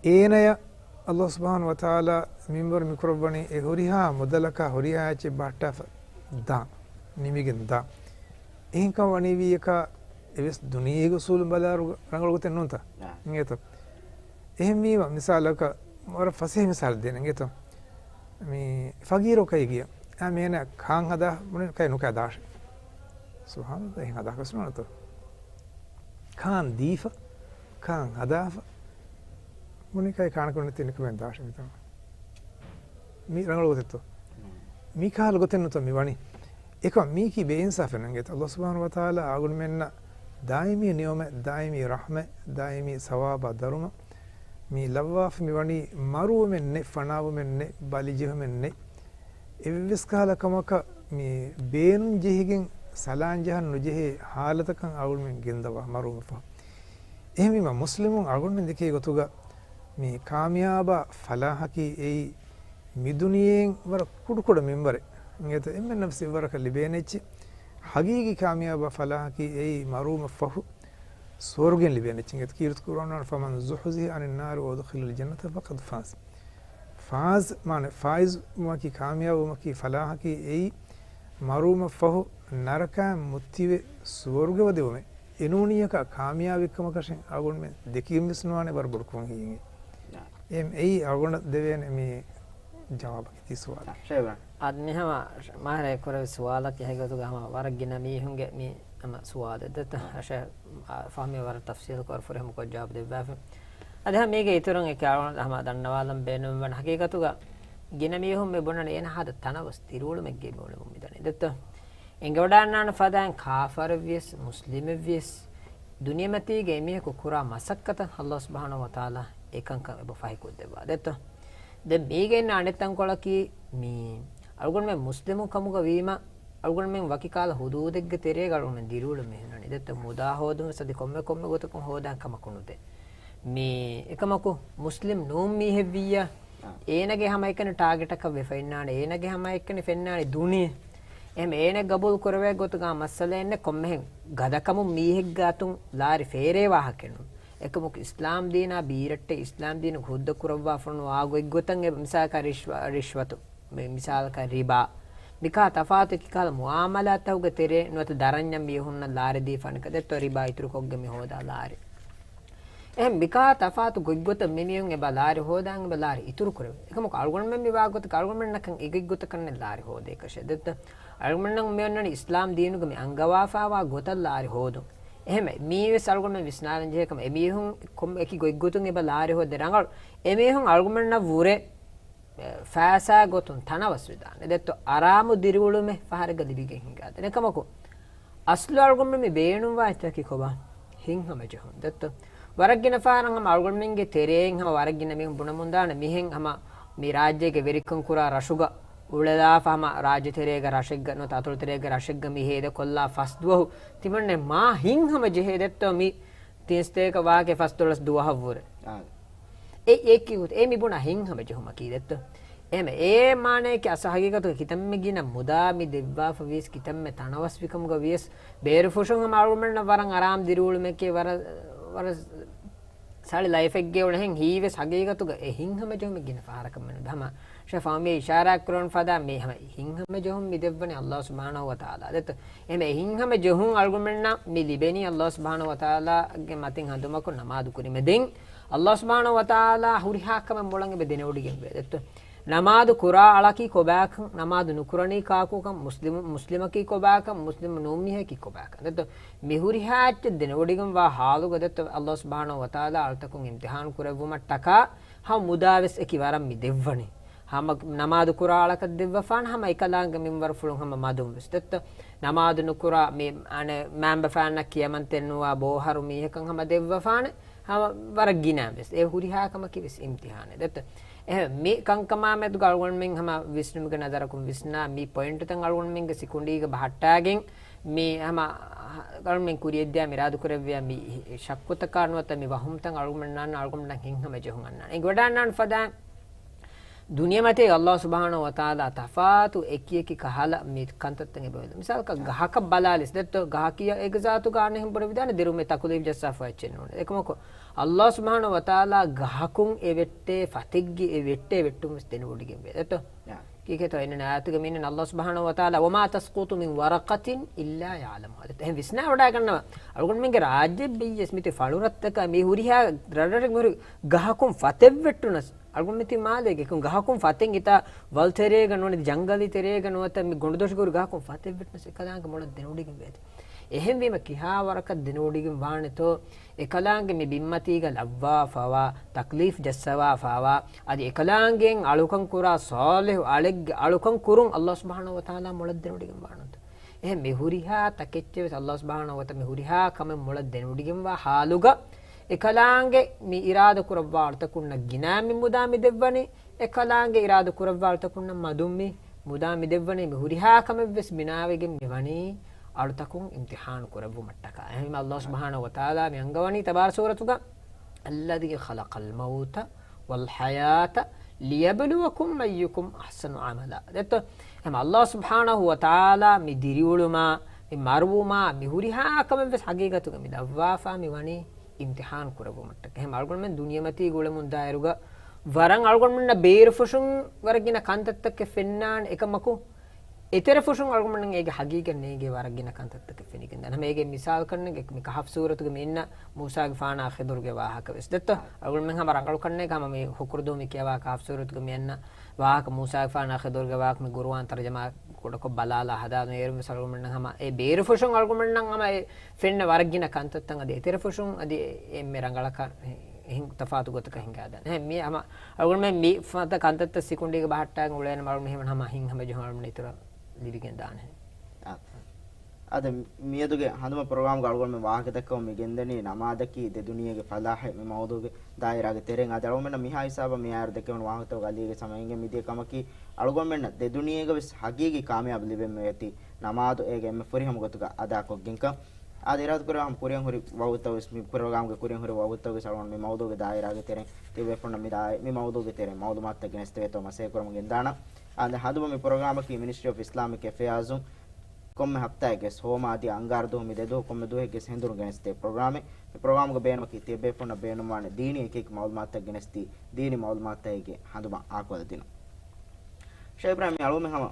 އޭނަޔަށް އައްލާހު ސުބްޙާނަހު ވަތަޢާލާ މިންވަރު މިކުރައްވަނީ އެ ހުރިހާ މުދަލަކާ ހުރިހާ އެއްޗެއް ބަހައްޓާފަ ދާން، ނިމިގެން ދާން. އެހެންކަމަށް ވަނީވީއެކާ އެވެސް ދުނިޔޭގެ އުސޫލުން ބަލާއިރު ރަނގަޅު ގޮތެއް ނޫންތަ؟ އާ. އިނގޭތަ؟ އެހެންވީމަ، މިސާލަކަށް ވަރަށް ފަސޭހަ މިސާލެއް ދޭނެ އިނގޭތަ؟ މި ފަގީރަކަށް ގިޔަ އާ މޭނަ ކާން ހަދާ ބުނި ކައި ނުކައި ދާށޭ. ސުބްޙާނަﷲ، އެހެން ހަދާކަށް ނުވާނެތޯ. ކާން ދީފަ، ކާން ހަދާފަ، ބުނި ކައި ކާނަކަށް ނެތި ނިކުމެން ދާށޭ މިތަނަށް. މި ރަނގަޅު ގޮތެއްތޯ؟ މި ކަހަލަ ގޮތެއް ނުތޯ މި ވަނީ. އެކަމް މީކީ ބޭއިންސާފެއް ނޭނގޭތަ. އައްލާހު ސުބްޙާނަހު ވަތަޢާލާ އަޅުގަނޑުމެންނަށް ދާއިމީ ނިޢުމަތް، ދާއިމީ ރަޙްމަތް، ދާއިމީ ސަވާބާ ދަރުމަ، މި ލައްވާފަ މި ވަނީ މަރުވުމެއް ނެތް، ފަނާވުމެއް ނެތް، ބަލިޖެހުމެއް ނެތް. އެއްވެސް ކަހަލަ ކަމަކަށް މި ބޭނުން ޖެހިގެން ސަލާން ޖަހަން ނުޖެހޭ ހާލަތަކަށް އަޅުގަނޑުމެން ގެންދަވާ މަރުވުމަށްފަހު. އެހެންވީމަ، މުސްލިމުން އަޅުގަނޑުމެން ދެކޭ ގޮތުގަ މި ކާމިޔާބާ ފަލާހަކީ އެއީ މި ދުނިޔެއިން ވަރަށް ކުޑަކުޑަ މިންވަރެއް. އިނގޭތަ؟ އެންމެންނަށް ވެސް އެއްވަރަކަށް ލިބޭނެ އެއްޗެއް. ހަގީގީ ކާމިޔާބާ ފަލާހަކީ އެއީ މަރުވުމަށްފަހު ސުވަރުގެއިން ލިބޭނެ އެއްޗެއް. އިނގޭތަ؟ ކީރިތި ޤުރުއާނުގަ، فمن زحزح عن النار وأدخل الجنة فقد فاز. ފާޒް މާނަ ފާއިޒް ވުމަކީ، ކާމިޔާބު ވުމަކީ، ފަލާހަކީ އެއީ މަރުވުމަށްފަހު ނަރަކައިން މުއްތިވެ ސުވަރުގެ ވަދެވުމެއް. އެނޫނީއަކާ ކާމިޔާބެއްކަމަކަށެއް އަޅުގަނޑުމެން ދެކިގެން ވެސް ނުވާނެ ވަރަށް ބޮޑު ކުރުން ހީގެ. އެ، އެއީ އަޅުގަނޑަށް ދެވޭނެ މި ޖަވާބަކީ ތި ސުވާލަށް. ޝައިބާން. އަދި މިހަމަ މާހިރާ ކުރެވި ސުވާލަކީ ހަގީގަތުގަ ހަމަ ވަރަށް ގިނަ މީހުންގެ މި ހަމަ ސުވާލެއް ދެއްތަ؟ އަށެ، އާ، ފަހުމީ ވަރަށް ތަފްސީލުކޮށް ފުރިހަމަކޮށް ޖަވާބު ދެއްވާފަ. އަދި ހަމަ މީގެ އިތުރުން އެކި އަޅުގަނޑު ހަމަ ދަންނަވާލަން ބޭނުންވަން. ހަގީގަތުގަ ގިނަ މީހުން މި ބުނަނީ އޭނަ ހާދަ ތަނަވަސް ދިރިއުޅުމެއްގެ މިއުޅެމުން މިދަނީ ދެއްތަ؟ އެނގިވަޑައިގަންނާނެ ފަދައިން ކާފަރެއްވިޔަސް، މުސްލިމެއްވިޔަސް، ދުނިޔެމަތީގަ އެމީހަކު ކުރާ މަސައްކަތަށް އައްލާހު ސުބްޙާނަހު ވަތަޢާލާ އެކަންކަން އެބަ ފަހިކޮށްދެއްވާ ދެއްތަ؟ ދެން މީގެ އިންނަ އަނެއް ތަންކޮޅަކީ، މީ އަޅުގަނޑުމެން މުސްލިމު ކަމުގަ ވީމަ، އަޅުގަނޑުމެން ވަކި ކަހަލަ ހުދޫދެއްގެ ތެރޭގަ އަޅުގަނޑުމެން ދިރިއުޅެމުން ހިނގަނީ ދެއްތަ؟ މުދާ ހޯދުން ވެސް އަދި ކޮންމެ ކޮންމެ ގޮތަކުން ހޯދާން ކަމަކު ނުދޭ. މީ އެކަމަކު، މުސްލިމް ނޫން މީހެއްވިއްޔާ، އާ، އޭނަގެ ހަމައެކަނި ޓާގެޓަކަށް ވެފަ އިންނާނެ، އޭނަގެ ހަމައެކަނި ފެންނާނެ ދުނިޔެ. އެހެން އޭނަ ގަބޫލު ކުރެވޭ ގޮތުގަ މައްސަލައެއް ނެތް، ކޮންމެހެން ގަދަކަމުން މީހެއްގެ އަތުން ލާރި ފޭރޭ ވާހަކައެއް ނޫން. އެކަމަކު އިސްލާމް ދީނާ ބީރައްޓެ އިސްލާމް ދީނުގެ ހުއްދަ ކުރައްވާފަ ނުވާ ގޮތްގޮތަށް އެ މިސާލަކަށް ރިޝްވަ-، ރިޝްވަތު، މި މިސާލަކަށް ރިބާ، މިކާ ތަފާތު އެކި ކަހަލަ މުއާމަލާތްތަކުގެ ތެރޭ ނުވަތަ ދަރަންޏަށް މީހުންނަށް ލާރި ދީފާނެ ކަ ދެއްތޯ ރިބާ އިތުރުކޮށްގެން މި ހޯދާ ލާރި. އެހެން މިކާ ތަފާތު ގޮތްގޮތަށް މި މީހުން އެބަ ލާރި ހޯދާން އެބަ ލާރި އިތުރު ކުރެވޭ. އެކަމަކު އަޅުގަނޑުމެން މި ވާގޮތަކަށް އަޅުގަނޑުމެންނަކަށް އެގޮތްގޮތަކަށް ނެތް ލާރި ހޯދޭކަށެއް. ދެއްތަ؟ އަޅުގަނޑުމެންނަށް މި އޮންނަނީ އިސްލާމް ދީނުގެ މި އަންގަވާފާވާ ގޮތަށް ލާރި ހޯދުން. އެހެމެ މީވެސް އަޅުގަނޑުމެން ވިސްނާލަން ޖެހޭ ކަމަށް އެމީހުން ކޮން އެކި ގޮތްގޮތުން އެބަ ލާރި ހޯދޭ ރަނގަޅު. އެމީހުން އަޅުގަނޑުމެންނަށް ވުރެ ފައިސާ ގޮތުން ތަނަވަސް ވެދާނެ. ދެއްތޯ އަރާމު ދިރިއުޅުމެއް ފަހަރެއްގަ ލިބިގެން ހިނގާދޭނެ. އެކަމަކު އަސްލު އަޅުގަނޑުމެން މި ބޭނުންވާ އެއްޗަކީ ކޮބާ؟ ހިތްހަމަޖެހުން. ދެއްތޯ ވަރަށް ގިނަ ފަހަރަށް ހަމަ އަޅުގަނޑުމެންގެ ތެރެއިން ހަމަ ވަރަށް ގިނަ މީހުން ބުނަމުންދާނެ މިހެން ހަމަ މި ރާއްޖޭގެ ވެރިކަން ކުރާ ރަށުގަ އުޅެލާފަ ހަމަ ރާއްޖެ ތެރޭގަ ރަށެއްގަ ނުވަތަ އަތޮޅު ތެރޭގެ ރަށެއްގަ މި ހޭދަ ކޮށްލާ ފަސް ދުވަހު ތިމަންނެ މާ ހިތްހަމަޖެހޭ ދެއްތޯ މި ތިން ސަތޭކަ ވާހަކަ ފަސްދޮޅަސް ދުވަހަށްވުރެ. އާ. އެ، އެކި ގޮތް، އެ މި ބުނާ ހިތްހަމަޖެހުމަކީ ދެއްތޯ. އެހެމެ އެ މާނަޔަކީ އަސް ހަގީގަތުގަ ކިތަންމެ ގިނަ މުދާ މި ދެއްވާފަ ވިޔަސް ކިތަންމެ ތަނަވަސްވިކަމުގަ ވިޔަސް ބޭރުފުށުން ހަމަ އަޅުގަނޑުމެންނަށް ވަރަށް އަރާމް ދިރިއުޅުމެކޭ ވަރަށް، ވަރަށް ސަޅި ލައިފެއްގެ އުޅެހެން ހީވެސް ހަގީގަތުގަ އެ ހިތްހަމަޖެހުމެއް ގިނަ ފަހަރަކަށް މެނު ހަމަ ޝެފާމި އިޝާރާތް ކުރަން ފަދަ މި ހަމަ ހިތްހަމަޖެހުން މި ދެއްވަނީ ﷲ ސުބްޙާނަހޫ ވަތަޢާލާ. ދެއްތޯ އެމެ ހިތްހަމަ ޖެހުން އަޅުގަނޑުމެންނަށް މި ލިބެނީ ﷲ ސުބްޙާނަހޫ ވަތަޢާލާގެ މަތިން ހަނދުމަކުން ނަމާދު ކުރީމަ. ދެން ﷲ ސުބްޙާނަހޫ ވަތަޢާލާ ހުރިހާ ކަމެއް މޮޅަށް އެބަ ދެނެވޮޑިގެންވޭ. ދެއްތޯ ނަމާދު ކުރާ އަޅަކީ ކޮބާކަން، ނަމާދު ނުކުރަނީ ކާކުކަން، މުސްލިމު، މުސްލިމަކީ ކޮބާކަން، މުސްލިމު ނޫން މީހަކީ ކޮބާކަން. ދެއްތޯ މި ހުރިހާ އެއްޗެއް ދެނެވޮޑިގެންވާ ހާލުގަ ދެއްތޯ ﷲ ސުބްޙާނަހޫ ވަތަޢާލާ އަޅުތަކުން އިމްތިޙާން ކުރެއްވުމަށްޓަކާ ހަމަ މުދާވެސް އެކި ވަރަށް މި ދެއްވަނީ. ހަމަ ނަމާދު ކުރާ އަޅަކަށް ދެއްވަފާނެ، ހަމަ އެކަލާނގެ މިންވަރުފުޅުން ހަމަ މަދުން ވެސް. ދެއްތޯ ނަމާދު ނުކުރާ މި އަނެއް މައިންބަފައިންނަށް ކިޔަމަންތެއް ނުވާ ބޯހަރު މީހަކަށް ހަމަ ދެއްވަފާނެ، ހަމަ ވަރަށް ގިނަ ވެސް. އެ ހުރިހާ ކަމަކީ ވެސް އިމްތިޙާނެއް. ދެއްތޯ އެހެން މި ކަންކަމާ މެދުގަ އަޅުގަނޑުމެން ހަމަ ވިސްނުމުގެ ނަޒަރަކުން ވިސްނާ މި ޕޮއިންޓުތައް އަޅުގަނޑުމެންގެ ސިކުނޑީގަ ބަހައްޓާގެން މި ހަމަ އަޅުގަނޑުމެން ކުރިޔަށްދިޔަ މި އިރާދަކުރެއްވިޔާ މި ޝައްކުތަކާ ނުވަތަ މި ވަހުމްތައް އަޅުގަނޑުމެންނާން އަޅުގަނޑުމެންނަށް ހިތްހަމަޖެހުން އަންނާނެ. އެނގިވަޑައިގަންނާނެ ފަދައިން ދުނިޔެމަތީ ﷲ ސުބްޙާނަހޫ ވަތަޢާލާ ތަފާތު އެކިއެކި ކަހަލަ މި ކަންތައްތައް އެބަވެލު. މިސާލަކަށް ގަހަކަށް ބަލާލިސް ދެއްތޯ ގަހަކީ އޭގެ ޒާތުގަ އަނެއްހެން ބުނެވިދާނެ ދިރުމެ ތަކުލީފް ޖައްސާފަ އެއްޗެއް ނޫން. އެކަމަކު ﷲ ސުބްޙާނަހޫ ވަތަޢާލާ ގަހަކުން އެ ވެއްޓޭ ފަތެއްގެ އެ ވެއްޓޭ ވެއްޓުން ވެސް ދެނެވޮޑިގެންވޭ. ދެއްތޯ ކީކޭތޯ އެންނަ އާޔަތުގަ މިންނަ ﷲ ސުބްޙާނަހޫ ވަތަޢާލާ ވަމާ ތަސްޤުޠު މިން ވަރަޤަތިން އިއްލާ ޔަޢްލަމުހާ. އެހެން ވިސްނާވަޑައިގަންނަވާ އަޅުގަނޑުމެންގެ ރާއްޖެ ބެއްޔެސް މިތި ފަޅުރަށްތަކަށް މި ހުރިހާ ރަށްރަށެއް ހުރި ގަހަކުން ފަތެއް ވެއްޓުނަސް އަޅުގަނޑު މިތި މާލޭގެ އެކުން ގަހަކުން ފަތެއް އިތާ ވަލް ތެރޭގަ ނޫނީ ޖަންގަލީ ތެރޭގަ ނުވަތަ މި ގޮނޑުދޮށުގެ ހުރި ގަހަކުން ފަތެއް ވެއްޓުނަސް އެކަލާނގެ މޮޅަށް ދެނެވޮޑިގެން ވޭތި. އެހެންވީމަ ކިހާ ވަރަކަށް ދެނެވޮޑިގެން ވާނެތޯ އެކަލާނގެ މި ބިންމަތީގަ ލައްވާފަވާ ތަކްލީފް ޖައްސަވާފަވާ އަދި އެކަލާނގެއިން އަޅުކަން ކުރާ ޞާލިޙު އަޅެއްގެ އަޅުކަން ކުރުން ﷲ ސުބްޙާނަހޫ ވަތަޢާލާ މޮޅަށް ދެނެވޮޑިގެން ވާނަންތޯ؟ އެހެން މި ހުރިހާ ތަކެއްޗެއް ވެސް ﷲ ސުބްޙާނަހޫ ވަތަޢާލާ މި ހުރިހާ ކަމެއް މޮޅަށް ދެނެވޮޑިގެންވާ ހާލުގަ އެކަލާނގެ މި އިރާދަ ކުރައްވާ އަޅުތަކުންނަށް ގިނަ މި މުދާ މި ދެއްވަނީ، އެކަލާނގެ އިރާދަ ކުރައްވާ އަޅުތަކުންނަށް މަދުން މި މުދާ މި ދެއްވަނީ، މި ހުރިހާ ކަމެއް ވެސް ބިނާވެގެން މި ވަނީ އަޅުތަކުން އިމްތިޙާނު ކުރެއްވުމަށްޓަކާ. އެހެންވީމަ ﷲ ސުބްޙާނަހޫ ވަތަޢާލާ މި އަންގަވަނީ ތަބާރަ ސޫރަތުގަ، الذي خلق الموت والحياة ليبلوكم أيكم أحسن عملا. ދެއްތޯ؟ އެހެން ﷲ ސުބްޙާނަހޫ ވަތަޢާލާ މި ދިރިއުޅުމާ، މި މަރުވުމާ، މި ހުރިހާ ކަމެއް ވެސް ހަގީގަތުގަ މި ލައްވާފަ މި ވަނީ އިމްތިޙާނު ކުރެއްވުމަށްޓަކާ. އެހެން އަޅުގަނޑުމެން ދުނިޔެމަތީ ގުޅެމުން ދާއިރުގަ ވަރަށް އަޅުގަނޑުމެންނަށް ބޭރުފުށުން ވަރަށް ގިނަ ކަންތައްތަކެއް ފެންނާނެ. އެކަމަކު، އެތެރެފުށުން އަޅުގަނޑުމެން އޭގެ ހަގީގަތް ނޭނގޭ ވަރަށް ގިނަ ކަންތައްތަކެއް ފެނިގެންދާނެ. ހަމަ އޭގެ މިސާލު ކަންނެގެ މި ކަހަފް ސޫރަތުގެ މި އިންނަ މޫސާގެފާނާ ޚިޟުރުގެ ވާހަކަ ވެސް. ދެއްތޯ؟ އަޅުގަނޑުމެން ހަމަ ރަނގަޅު ކަންނޭގެ ހަމަ މި ހުކުރުދޫ މި ކިޔަވާ ކަހަފް ސޫރަތުގެ މި އިންނަ ވާހަކަ، މޫސާގެފާނާ ޚިޟުރުގެ ވާހަކަ މި ގުރުއާން ތަރުޖަމާ ކުޑަކޮށް ބަލާލާ ހަދާ އޭރުން ވެސް އަޅުގަނޑުމެންނަށް ހަމަ އެ ބޭރުފުށުން އަޅުގަނޑުމެންނަށް ހަމަ އެ ފެންނަ ވަރަށް ގިނަ ކަންތައްތައް އަދި އެތެރެފުށުން އަދި އެ، އެންމެ ރަނގަޅަކަށް އެހެން ތަފާތު ގޮތަކަށް ހިނގާދާނެ. އެހެން މި ހަމަ އަޅުގަނޑުމެން މި ފަދަ ކަންތައްތައް ސިކުނޑީގަ ބަހައްޓާގެން އުޅޭނަމަ އަޅުގަނޑު ހަމަ ހިތްހަމަޖެހުން އަޅުގަނޑު އިތުރަށް ލިބިގެން ދާނެ. އާ. އާދެ، މިއަދުގެ ހަނދުމަ ޕްރޮގްރާމްގަ އަޅުގަނޑުމެން ވާހަކަދައްކަމުން މި ގެންދަނީ ނަމާދަކީ ދެ ދުނިޔޭގެ ފަލާޙެއް މި މައުޟޫގެ ދާއިރާގެ ތެރެއިން. އާދެ، އަޅުގަނޑުމެންނަށް މިހާ ހިސާބަށް މިއާއިރު ދެކެވުނު ވާހަކަތަކުގެ އަލީގެ ސަމައިންގެ މިދިޔަ ކަމަކީ، އަޅުގަނޑުމެންނަށް ދެ ދުނިޔޭގަ ވެސް ހަގީގީ ކާމިޔާބު ލިބެން އޮތީ ނަމާދު އޭގެ އެންމެ ފުރިހަމަ ގޮތުގަ އަދާކޮށްގެންކަން. އާދެ، އިރާދަކުރާ ހަމަ ކުރިއަށް ހުރި ވަގުތުތައް ވެސް، މި ޕްރޮގްރާމްގެ ކުރިއަށް ހުރި ވަގުތުތައް ވެސް އަޅުގަނޑު މި މައުޟޫގެ ދާއިރާގެ ތެރެއިން ތިބޭފުޅުންނަށް މި ދާއި-، މި މައުޟޫގެ ތެރެއިން މައުލޫމާތުތައް ގެނެސްދެވޭތޯ މަސައްކަތް ކުރަމުން ގެންދާނަން. އާދެ، ހަނދުމަ މި ޕްރޮގްރާމަކީ މިނިސްޓްރީ އޮފް އިސްލާމިކް އެފެއާޒުން ކޮންމެ ހަފްތާއެއްގެ ހޯމާ އަދި އަންގާރަ ދުވަހު މި ދެ ދުވަހު ކޮންމެ ދުވަހެއްގެ ހެނދުނު ގެނެސްދޭ ޕްރޮގްރާމެއް. މި ޕްރޮގްރާމްގެ ބޭނުމަކީ ތިޔަބޭފުޅުންނަށް ބޭނުންވާނެ ދީނީ އެކި އެކި މައުލޫމާތުތައް ގެނެސްދީ، ދީނީ މައުލޫމާތުތަކެއްގެ ހަނދުމަ އާކޮށްލަދިނުން. ޝޭޚް އިބްރާހިމް، މި އަޅުގަނޑުމެން ހަމަ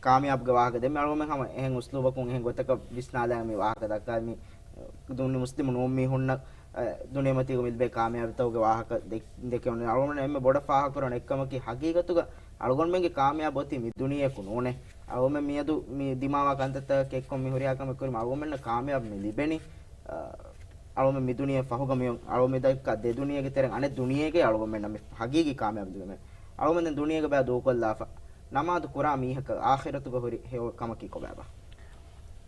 ކާމިޔާބުގެ ވާހަކަ ދެން މި އަޅުގަނޑުމެން ހަމަ އެހެން އުސްލޫބަކުން އެހެން ގޮތަކަށް ވިސްނާލާ މި ވާހަކަ ދައްކާ މި ދުނި މުސްލިމު ނޫން މީހުންނަށް އެ، ދުނިޔެމަތީގަ މިލިބޭ ކާމިޔާބީތަކުގެ ވާހަކަ ދެ-، ދެކެވުނު. އަޅުގަނޑުމެން އެންމެ ބޮޑަށް ފާހަގަކުރަން އެއްކަމަކީ، ހަގީގަތުގަ އަޅުގަނޑުމެންގެ ކާމިޔާބު އޮތީ މި ދުނިޔެއަކު ނޫނޭ. އަޅުގަނޑުމެން މިއަދު މި ދިމާވާ ކަންތައްތަކަކީ އެއްކޮށް މި ހުރިހާ ކަމެއް ކުރީމަ އަޅުގަނޑުމެންނަށް ކާމިޔާބު މި ލިބެނީ، އަ، އަޅުގަނޑުމެން މި ދުނިޔެ ފަހުގަ މިއޮން، އަޅުގަނޑު މި ދައްކާ ދެ ދުނިޔޭގެ ތެރެއިން އަނެއް ދުނިޔޭގައި އަޅުގަނޑުމެންނަށް މި ހަގީގީ ކާމިޔާބު ލިބެނީ. އަޅުގަނޑުމެން ދުނިޔޭގަ ބައި ދޫކޮށްލާފަ. ނަމާދު ކުރާ މީހަކަށް އާޚިރަތުގަ ހުރި ހެޔޮ ކަމަކީ ކޮބާބާ؟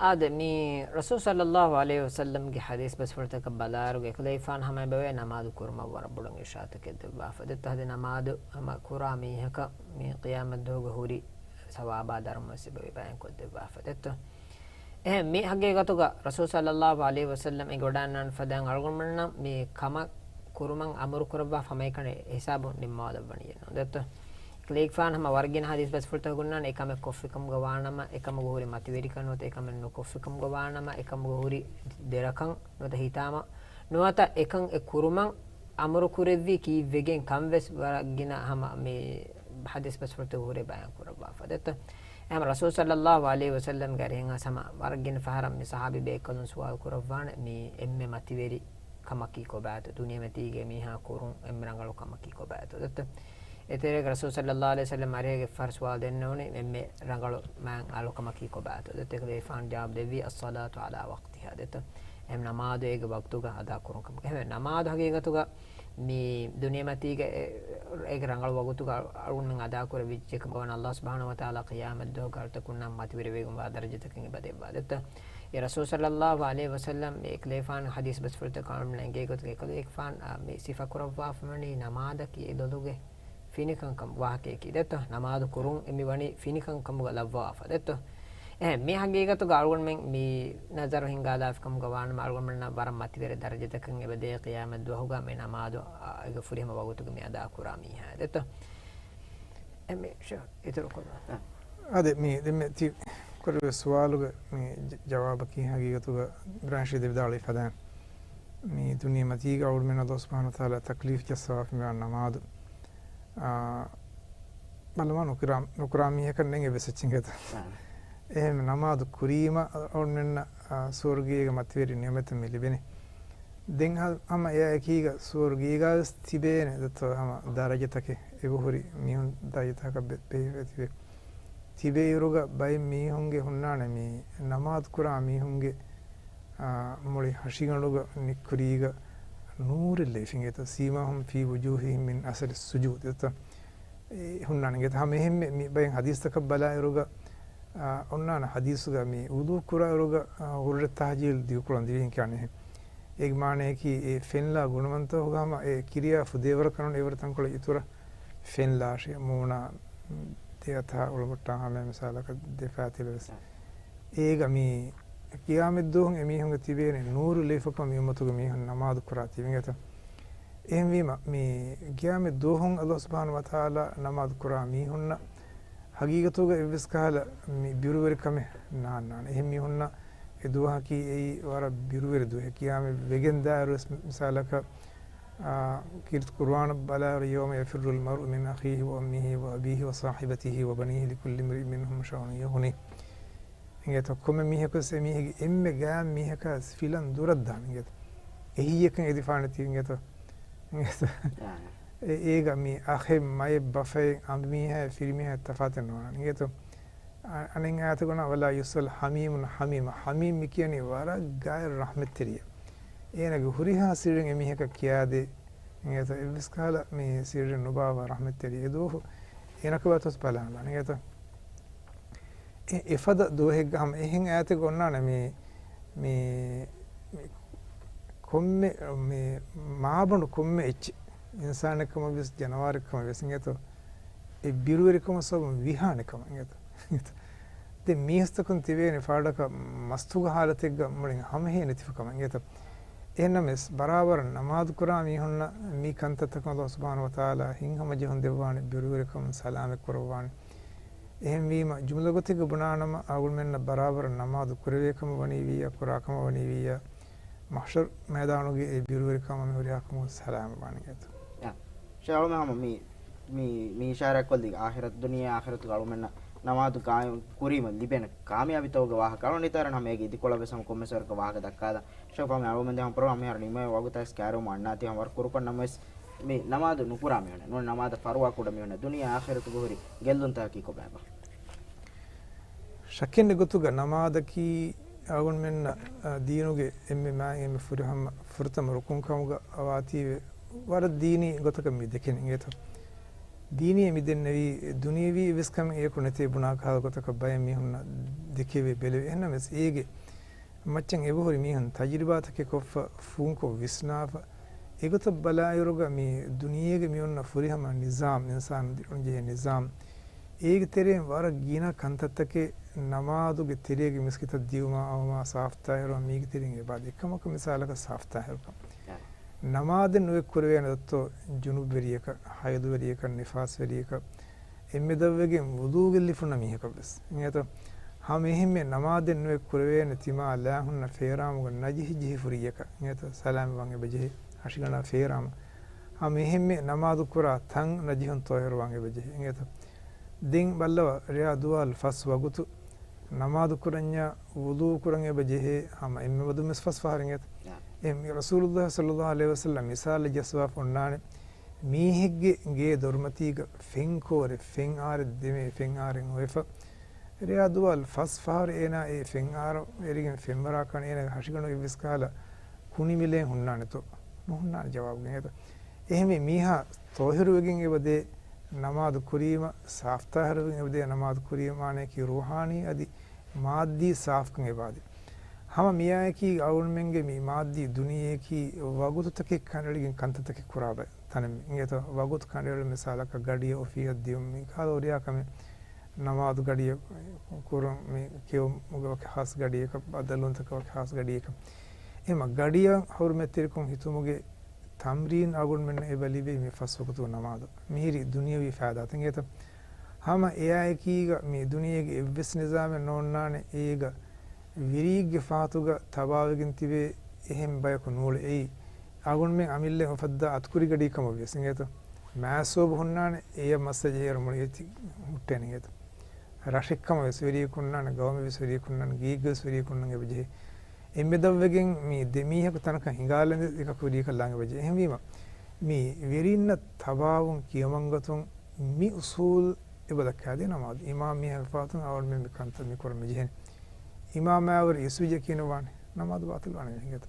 އާދެ، މި ރަސޫލު ޞައްލައްލާހު ޢަލައިހި ވަސައްލަމްގެ ޙަދީޘް ބަސްފުޅުތަކަށް ބަލާއިރުގަ އެކަލޭގެފާނު ހަމަ އެބަވޭ ނަމާދު ކުރުމަށް ވަރަށް ބޮޑަށް އިރުޝާދުތަކެއް ދެއްވާފަ ދެއްތޯ. އަދި ނަމާދު ހަމަ ކުރާ މީހަކަށް މި ޤިޔާމަތްދުވަހުގަ ހުރި ސަވާބާ ދަރުމަވެސް އެބަވޭ ބަޔާންކޮށް ދެއްވާފަ ދެއްތޯ. އެހެން މި ޙަޤީޤަތުގަ ރަސޫލު ޞައްލައްލާހު ޢަލައިހި ވަސައްލަމް އެނގިވަޑައިގަންނަވާ ފަދައިން އަޅުގަނޑުމެންނަށް މި ކަމަށް ކުރުމަށް އަމުރު ކުރައްވާ ހަމައެކަނި ހިސާބުން ނިންމާލައްވަނީއެއް ނޫން ދެއްތޯ. އެކަލޭގެފާނު ހަމަ ވަރަށް ގިނަ ޙަދީޘް ބަސްފުޅުތަކުން އެކަމެއް ކޮށްފިކަމުގަ ވާނަމަ، އެކަމުގަ ހުރި މަތިވެރިކަން ނުވަތަ އެކަމެއް ނުކޮށްފިކަމުގަ ވާނަމަ، އެކަމުގަ ހުރި ދެރަކަން ނުވަތަ ހިތާމަ ނުވަތަ އެކަން އެ ކުރުމަށް އަމުރު ކުރެއްވީ ކީއްވެގެން ކަން ވެސް ވަރަށް ގިނަ ހަމަ މި ޙަދީޘް ބަސްފުޅުތަކުގަ ހުރެ ބަޔާން ކުރައްވާފަ ދެއްތޯ. އެހެން ރަސޫލު ޞައްލައްލާހު ޢަލައިހި ވަސައްލަމްގެ އަރިހަށް ހަމަ ވަރަށް ގިނަ ފަހަރަށް މި ޞަޙާބީ ބޭކަލުން ސުވާލު ކުރައްވާނެ މި އެންމެ މަތިވެރި ކަމަކީ ކޮބާތޯ؟ ދުނިޔެމަތީގަ މީހާ ކުރުން އެންމެ ރަނގަޅު ކަމަކީ ކޮބާތޯ ދެއްތޯ؟ އެތެރޭގަ ރަސޫލު ޞައްލައްލާހު ޢަލައިހި ވަސައްލަމް އަރިހަށް އެއްފަހަރު ސުވާލު ދެންނެވުނީ އެންމެ ރަނގަޅު މާތް އަޅު ކަމަކީ ކޮބާތޯ ދެއްތޯ؟ އެކަލޭގެފާނު ޖަވާބު ދެއްވީ، الصلاة على وقتها ދެއްތޯ؟ އެހެން ނަމާދު އޭގެ ވަގުތުގަ އަދާ ކުރުން ކަމަކީ. އެހެން ނަމާދު ހަގީގަތުގަ މި ދުނިޔެމަތީގަ އެ-، އޭގެ ރަނގަޅު ވަގުތުގަ އަޅުގަނޑުމެން އަދާކުރެއްވިއްޖެ ކަމަށް ވަން ﷲ ސުބްޙާނަހޫ ވަތަޢާލާ ޤިޔާމަތްދުވަހުގަ އަޅުތަކުންނާ މަތިވެރިވެގެންވާ ދަރަޖަތަކެއް އެބަ ދެއްވާ ދެއްތޯ. އެ ރަސޫލު ޞައްލައްލާހު ޢަލައިހި ވަސައްލަމް އެކަލޭގެފާނު ޙަދީޘް ބަސްފުޅުތަކުގަ އަޅުގަނޑުމެންނަށް އެނގޭ ގޮތުގަ އެކަލޭގެފާނު މި ސިފަކުރައްވާފަވަނީ ނަމާދަކީ އެ ލޮލުގެ ފިނިކަން ކަމުގެ ވާހަކަޔަކީ ދެއްތޯ؟ ނަމާދު ކުރުން އެ މި ވަނީ ފިނިކަން ކަމުގަ ލައްވަވާފަ ދެއްތޯ؟ އެހެން މި ހަގީގަތުގަ އަޅުގަނޑުމެން މި ނަޒަރު ހިންގާލާފިކަމުގަ ވާނަމަ އަޅުގަނޑުމެންނަށް ވަރަށް މަތިވެރި ދަރަޖަތަކެއް އެބަދޭ ޤިޔާމަތްދުވަހުގަ މި ނަމާދު އާ، އޭގެ ފުރިހަމަ ވަގުތުގަ މި އަދާކުރާ މީހާ ދެއްތޯ؟ އެ މި ޝޯ އިތުރުކޮށްލާ. އާދެ، މި ދެންމެ ތި ކުރެވޭ ސުވާލުގެ މި ޖަ-، ޖަވާބަކީ ހަގީގަތުގަ ބްރާންޝީ ދެވިދާޅުވި ފަދައިން މި ދުނިޔެ މަތީގަ އަޅުގަނޑުމެން ﷲ ސުބްޙާނަހޫ ވަތަޢާލާ ތަކްލީފް ޖައްސަވާފަ މިވާ ނަމާދު، އާ، ބަލަމާ ނުކުރާ، ނުކުރާ މީހަކަށް ނެތް އެއްވެސް އެއްޗެއް އެނގޭތަ؟ އާ. އެހެން ނަމާދު ކުރީމަ އަޅުގަނޑުމެންނަށް، އާ، ސުވަރުގޭގެ މަތިވެރި ނިޢުމަތެއް މި ލިބެނީ. ދެން ހަ-، ހަމަ އެއާ އެކީގަ ސުވަރުގޭގަ ވެސް ތިބޭނެ ދެއްތޯ ހަމަ ދަރަޖަތަކެއް އެބަހުރި މީހުން ދަރަޖަތަކަށް ބެ-، ބެހިފަ ތިބޭ. ތިބޭއިރުގަ ބައެއް މީހުންގެ ހުންނާނެ މި ނަމާދު ކުރާ މީހުންގެ، އާ، މުޅި ހަށިގަނޑުގަ ނިއްކުރީގަ ނޫރެއް ލެވިފަ އިނގޭތޯ، سيماهم في وجوههم من أثر السجود ދެއްތޯ. އެ ހުންނާނެ އިނގޭތޯ. ހަމަ އެހެންމެ މި ބައެއް ޙަދީޘްތަކަށް ބަލާއިރުގަ، އާ، އޮންނާނެ ޙަދީޘުގަ މި ވުޟޫ ކުރާއިރުގަ، އާ، ހުއްރަތް ތަހަޖީލް ދިގުކުރަން ދިވެހިން ކިޔާނެ އެހެން. އޭގެ މާނަޔަކީ އެ ފެންލާ ގުނަވަންތަ ހުގަ ހަމަ އެ ކިރިޔާ ފުދޭވަރަކަށް ނޫން އެވަރަށް ތަންކޮޅެއް އިތުރަށް ފެންލާށޭ މޫނާ ދެއަތާ އުޅުމަށްޓާ ހަމަ މިސާލަކަށް ދެފައިތިލަވެސް. އޭގަ މި ޤިޔާމަތްދުވަހުން އެމީހުންގެ ތިބޭނެ ނޫރު ލެވިފަކަމަށް މި އުއްމަތުގެ މީހުން ނަމާދު ކުރާތީ އިނގޭތަ؟ އެހެންވީމަ، މި ޤިޔާމަތްދުވަހުން ﷲ ސުބްޙާނަހޫ ވަތަޢާލާ ނަމާދު ކުރާ މީހުންނަށް ހަގީގަތުގަ އެއްވެސް ކަހަލަ މި ބިރުވެރިކަމެއް ނާންނާނެ. އެހެން މީހުންނަށް އެ ދުވަހަކީ އެއީ ވަރަށް ބިރުވެރި ދުވަހެއް. ޤިޔާމަތް ވެގެން ދާއިރު ވެސް މިސާލަކަށް، އާ، ކީރިތި ޤުރުއާނަށް ބަލާއިރު، يوم يفر المرء من أخيه وأمه وأبيه وصاحبته وبنيه لكل امرئ منهم شأن يغنيه. އިނގޭތޯ، ކޮންމެ މީހަކުވެސް އެމީހެއްގެ އެންމެ ގާތް މީހަކާ ފިލަން ދުރަށް ދާނެ އިނގޭތޯ. އެހީއެއްކަން އެދިފާނެތީ އިނގޭތޯ. އިނގޭތޯ. އާ. އެ، އޭގަ މި އަޚެއް މައެއް ބަފައެއް އަނބިމީހާއެއް ފިރިމީހާއެއް ތަފާތެއް ނޯންނާނެ އިނގޭތޯ. އަ-، އަނެއް އާޔަތެއްގަ ވަނީ، ولا يسأل حميم حميما. ޙަމީމް މި ކިޔަނީ ވަރަށް ގާތް ރަޙްމަތްތެރިއެއް. އޭނަގެ ހުރިހާ ސިއްރެއް އެމީހަކަށް ކިޔާދޭ އިނގޭތޯ. އެއްވެސް ކަހަލަ މި ސިއްރެއް ނުބާއްވާ ރަޙްމަތްތެރި އެ ދުވަހު އޭނަކަށް ވާތަސް ބަލާން ވާނެ އިނގޭތޯ. އެ އެފަދަ ދުވަހެއްގަ ހަމަ އެހެން އާޔަތެއްގަ އޮންނާނެ މި، މި، މި ކޮންމެ، މި މާބަނޑު ކޮންމެ އެއްޗެއް، އިންސާނެއްކަމަށް ވެސް، ޖަނަވާރެއްކަމަށް ވެސް އިނގޭތޯ، އެ ބިރުވެރިކަމަށް ސަބަބުން ވިހާނެ ކަމަށް އިނގޭތޯ. ދެން މީސްތަކުން ތިބޭނެ ފާޑަކަށް މަސްތުގަ ހާލަތެއްގަ މުޅިން ހަމަހޭ ނެތިފަ ކަމަށް އިނގޭތޯ. އެހެންނަމަވެސް، ބަރާބަރަށް ނަމާދު ކުރާ މީހުންނަށް މި ކަންތައްތަކުން ﷲ ސުބްޙާނަހޫ ވަތަޢާލާ ހިތްހަމަޖެހުން ދެއްވާނެ، ބިރުވެރިކަމުން ސަލާމަތް ކުރައްވާނެ. އެހެންވީމަ، ޖުމްލަ ގޮތެއްގަ ބުނާނަމަ، އަޅުގަނޑުމެންނަށް ބަރާބަރަށް ނަމާދު ކުރެވޭ ކަމަށް ވަނީ ވިއްޔާ، ކުރާ ކަމަށް ވަނީ ވިއްޔާ، މަޙްޝަރު މައިދާނުގެ އެ ބިރުވެރިކަމާ މި ހުރިހާ ކަމުން ސަލާމަތް ވާނެ އިނގޭތޯ. އާ، ޝޭޚް އަޅުމެން ހަމަ މި، މި، މި އިޝާރާތް ކޮށްލި އާޚިރަތު، ދުނިޔެ އާޚިރަތުގެ އަޅުމެންނަށް ނަމާދު ގާއިމް ކުރީމަ ލިބޭނެ ކާމިޔާބީތަކުގެ ވާހަކަ އަޅުގަނޑު ނިތާރަން ހަމަ އޭގެ އިދިކޮޅަށް ވެސް ހަމަ ކޮންމެސް ވަރަކަށް ވާހަކަ ދައްކާލަން. ޝައުފާ މި އަޅުގަނޑު މެންދެ ހަމަ ޕްރޮގްރާމް މިހާރު ނިމޭ ވަގުތާ ވެސް ކައިރިވުމަށް އަންނާތީ ހަމަ ވަރަށް ކުރުކޮށް ނަމަވެސް މި ނަމާދު ނުކުރާ މީހުންނަށް ނޫން ނަމާދަށް ފަރުވާ ކުޑަ މީހުންނަށް ދުނިޔެ އާޚިރަތުގަ ހުރި ގެއްލުންތަކަކީ ކޮބާބާ؟ ޝައްކެއް ނެތް ގޮތުގަ ނަމާދަކީ އަޅުގަނޑުމެންނަށް، އަ، ދީނުގެ އެންމެ މާތް އެންމެ ފުރިހަމަ ފުރަތަމަ ރުކުން ކަމުގަ އަވާތީވެ ވަރަށް ދީނީ ގޮތަކަށް މި ދެކެނީ އިނގޭތޯ. ދީނީ މި ދެންނެވީ ދުނިޔެވީ އެއްވެސް ކަމެއް އެއަކު ނެތޭ ބުނާ ކަހަލަ ގޮތަކަށް ބައެއް މީހުންނަށް ދެކެވޭ ބެލެވޭ. އެހެންނަމަވެސް އޭގެ މައްޗަށް އެބަހުރި މީހުން ތަޖުރިބާތަކެއް ކޮށްފަ، ފުންކޮށް ވިސްނާފަ، އެގޮތަށް ބަލާއިރުގަ މި ދުނިޔޭގެ މި އޮންނަ ފުރިހަމަ ނިޒާމް، އިންސާނުން ދިރުން ޖެހޭ ނިޒާމް، އޭގެ ތެރެއިން ވަރަށް ގިނަ ކަންތައްތަކެއް ނަމާދުގެ ތެރޭގެ މިސްކިތަށް ދިއުމާ އައުމާ ސާފްތާހިރުވާ މީގެ ތެރެއިން އެބަ އަދި އެކަމަކު މިސާލަކަށް ސާފްތާހިރުކަން. ނަމާދެއް ނުވެ ކުރެވޭނެ ދޮއްތޯ ޖުނުބްވެރިޔަކަށް، ހައިޟުވެރިޔަކަށް، ނިފާސްވެރިޔަކަށް، އެންމެ ދަށްވެގެން ވުޟޫގެ ލިފުންނަ މީހަކަށް ވެސް. އިނގޭތޯ؟ ހަމަ އެހެންމެ ނަމާދެއް ނުވެ ކުރެވޭނެ ތިމާ ލާ ހުންނަ ފޭރާމުގަ ނަޖިހި ޖިހި ފުރިއްޔަކަށް. އިނގޭތޯ؟ ސަލާމް ވާން އެބަ ޖެހޭ، ހަށިގަނޑާ ފޭރާމަ. ހަމަ އެހެންމެ ނަމާދު ކުރާ ތަން ނަޖިހުން ތޯހިރު ވާން އެބަ ޖެހޭ. އިނގޭތޯ؟ ދެން ބައްލަވާ، ރެޔާ ދުވާލު ފަސް ވަގުތު ނަމާދު ކުރަންޏާ ވުޟޫ ކުރަން އެބަ ޖެހޭ، ހަމަ އެންމެ މަދުން ވެސް ފަސް ފަހަރެއް އިނގޭތޯ؟ އެ ރަސޫލުﷲ ޞައްލަﷲ ޢަލައިހި ވަސައްލަމް މިސާލެއް ޖައްސަވާފަ އޮންނާނެ. މީހެއްގެ ގޭ ދޮރުމަތީގަ ފެންކޯރެއް، ފެން އާރެއް ދެމޭ، ފެން އާރެއް އޮވެފަ، ރެޔާ ދުވާލު ފަސް ފަހަރު އޭނާ އެ ފެން އާރަށް އެރިގެން ފެންވަރާ ކަން އޭނާގެ ހަށިގަނޑު އެއްވެސް ކަހަލަ ކުނި މިލޭން ހުންނާނެތޯ؟ ނުހުންނާނެ ޖަވާބުގަ އިނގޭތޯ. އެހެންވެ މީހާ ތޯހިރުވެގެން އެބަދޭ ނަމާދު ކުރީމަ، ސާފްތާހިރުވެގެން އެބަދޭ ނަމާދު ކުރީމާ އާނެކީ ރޫޙާނީ އަދި މާއްދީ ސާފްކަން އެބައަދި. ހަމަ މިއާއެކީ އަޅުގަނޑުމެންގެ މި މާއްދީ ދުނިޔެއަކީ ވަގުތުތަކެއް ކަނޑައެޅިގެން ކަންތައްތަކެއް ކުރާ ބައެއް ތަނެއް މި. އިނގޭތޯ؟ ވަގުތު ކަނޑައެޅުން މިސާލަކަށް ގަޑިއަށް އޮފީހަށް ދިޔުން މި ކަހަލަ ހުރިހާ ކަމެއް ނަމާދު ގަޑިއަށް ކުރުން މި ކެއުމުގެ ވަކި ހާސް ގަޑިއަކަށް ބަދަލުވުންތަކަށް ވަކި ހާސް ގަޑިއަކަށް. އެމަ ގަޑިއަށް ހުރުމަތްތެރިކޮށް ހިތުމުގެ ތަމްރީން އަޅުގަނޑުމެންނަށް އެބަ ލިބޭ މި ފަސް ވަގުތު ނަމާދު. މިހިރީ ދުނިޔަވީ ފައިދާތައް އިނގޭތަ؟ ހަމަ އެއާއެކީގަ މި ދުނިޔޭގެ އެއްވެސް ނިޒާމެއް ނޯންނާނެ އޭގަ ވިރީގެ ފަހަތުގަ ތަބާވެގެން ތިބޭ އެހެން ބަޔަކު ނޫޅެ އެއީ. އަޅުގަނޑުމެން އަމިއްލައިން އުފައްދާ އަތުކުރި ގަޑީ ކަމަށް ވިޔަސް އިނގޭތަ؟ މާސް ސޯބު ހުންނާނެ އެޔަށް މައްސަ ޖެހޭއިރު މުޅި އެތި ހުއްޓޭނެ އިނގޭތަ؟ ރަށެއްކަމަށް ވެސް ވެރިޔަކު ހުންނާނެ، ގައުމެއް ވެސް ވެރިޔަކު ހުންނާނެ، ގޭގަ ވެސް ވެރިޔަކު ހުންނަން އެބަޖެހޭ. އެންމެ ދަށްވެގެން މި ދެ މީހަކު ތަނަކަށް ހިނގާލަން އެކަކު ވެރިޔަކަށް ލާން އެބަޖެހޭ. އެހެންވީމަ، މި ވެރިންނަށް ތަބާވުން ކިޔަމަންގަތުން މި އުސޫލް އެބަ ދައްކާދޭ ނަމާދު. އިމާމް މީހާގެ ފަހަތުން އަޅުގަނޑުމެން މި ކަންތައް މި ކުރަން މި ޖެހެނީ. އިމާމާއި ވަރަށް އިސްވިއްޔަކީ ނުވާނެ. ނަމާދު ބާޠިލް ވާނެ މީހުންގެތަ؟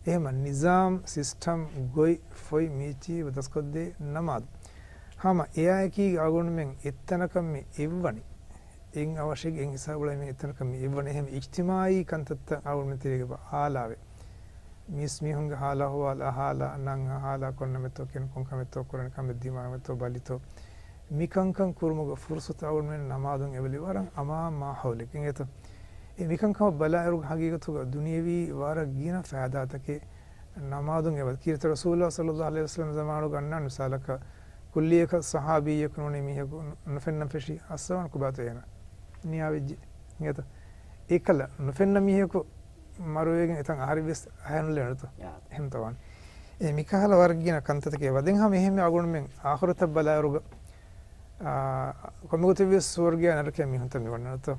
އެހެމަ ނިޒާމް، ސިސްޓަމް، ގޮތް، ފޮތް މީޗީ އެބަ ދަސްކޮށްދޭ ނަމާދު. ހަމަ އެއާއެކީ އަޅުގަނޑުމެން އެއްތަނަކަށް މި އެއްވަނީ. އެއް އަވަށެއް އެއް ހިސާބުޅައި މި އެއްތަނަކަށް މި އެއްވަނީ. އެހެމަ އިޖްތިމާއީ ކަންތައްތައް އަޅުގަނޑުމެން ތެރޭގަ އާލާވެ. މީސް މީހުންގެ ހާލާ ހުވާލު އަހާލާ، ނަން އަހާލާ، ކޮން ނަމެއްތޯ ކިޔަން، ކޮން ކަމެއްތޯ ކުރަން، ކަމެއް ދިމާވެތޯ ބަލިތޯ. މިކަންކަން ކުރުމުގެ ފުރުސަތު އަޅުގަނޑުމެން ނަމާދުން އެބަލި ވަރަށް އަމާ މާހައުލެއް އިނގޭތަ؟ އެ މިކަންކަމަށް ބަލާއިރު ހަގީގަތުގަ ދުނިޔެވީ ވަރަށް ގިނަ ފައިދާތަކެއް ނަމާދުން އެބަ. ކީރިތި ރަސޫލާ ޞައްލަﷲ ޢަލައިހި ވަސައްލަމް ޒަމާނުގަ އަންނާނެ މިސާލަކަށް ކުއްލިއަކަށް ޞަޙާބީއަކު ނޫނީ މީހަކު ނު-، ނުފެންނަން ފެށި އައްސަވާން ކޮބާތޯ އޭނަ ނިޔާވެއްޖެ އިނގޭތަ؟ އެކަލަ ނުފެންނަ މީހަކު މަރުވެގެން އެތަން އަހަރެއްވެސް އަހަންނުލެވެނެތަ؟ އެހެންތަ ވާނެ. އެ މިކަހަލަ ވަރަށް ގިނަ ކަންތައްތަކެއް ވަދެން ހަމަ އެހެންމެ އަޅުގަނޑުމެން އާޚިރަތަށް ބަލާއިރުގަ، އާ، ކޮންމެގޮތެއްވިޔަސް ސުވަރުގެއާ ނަރަކަޔާ މީހުންތައް މި ވަންނަންތޯ؟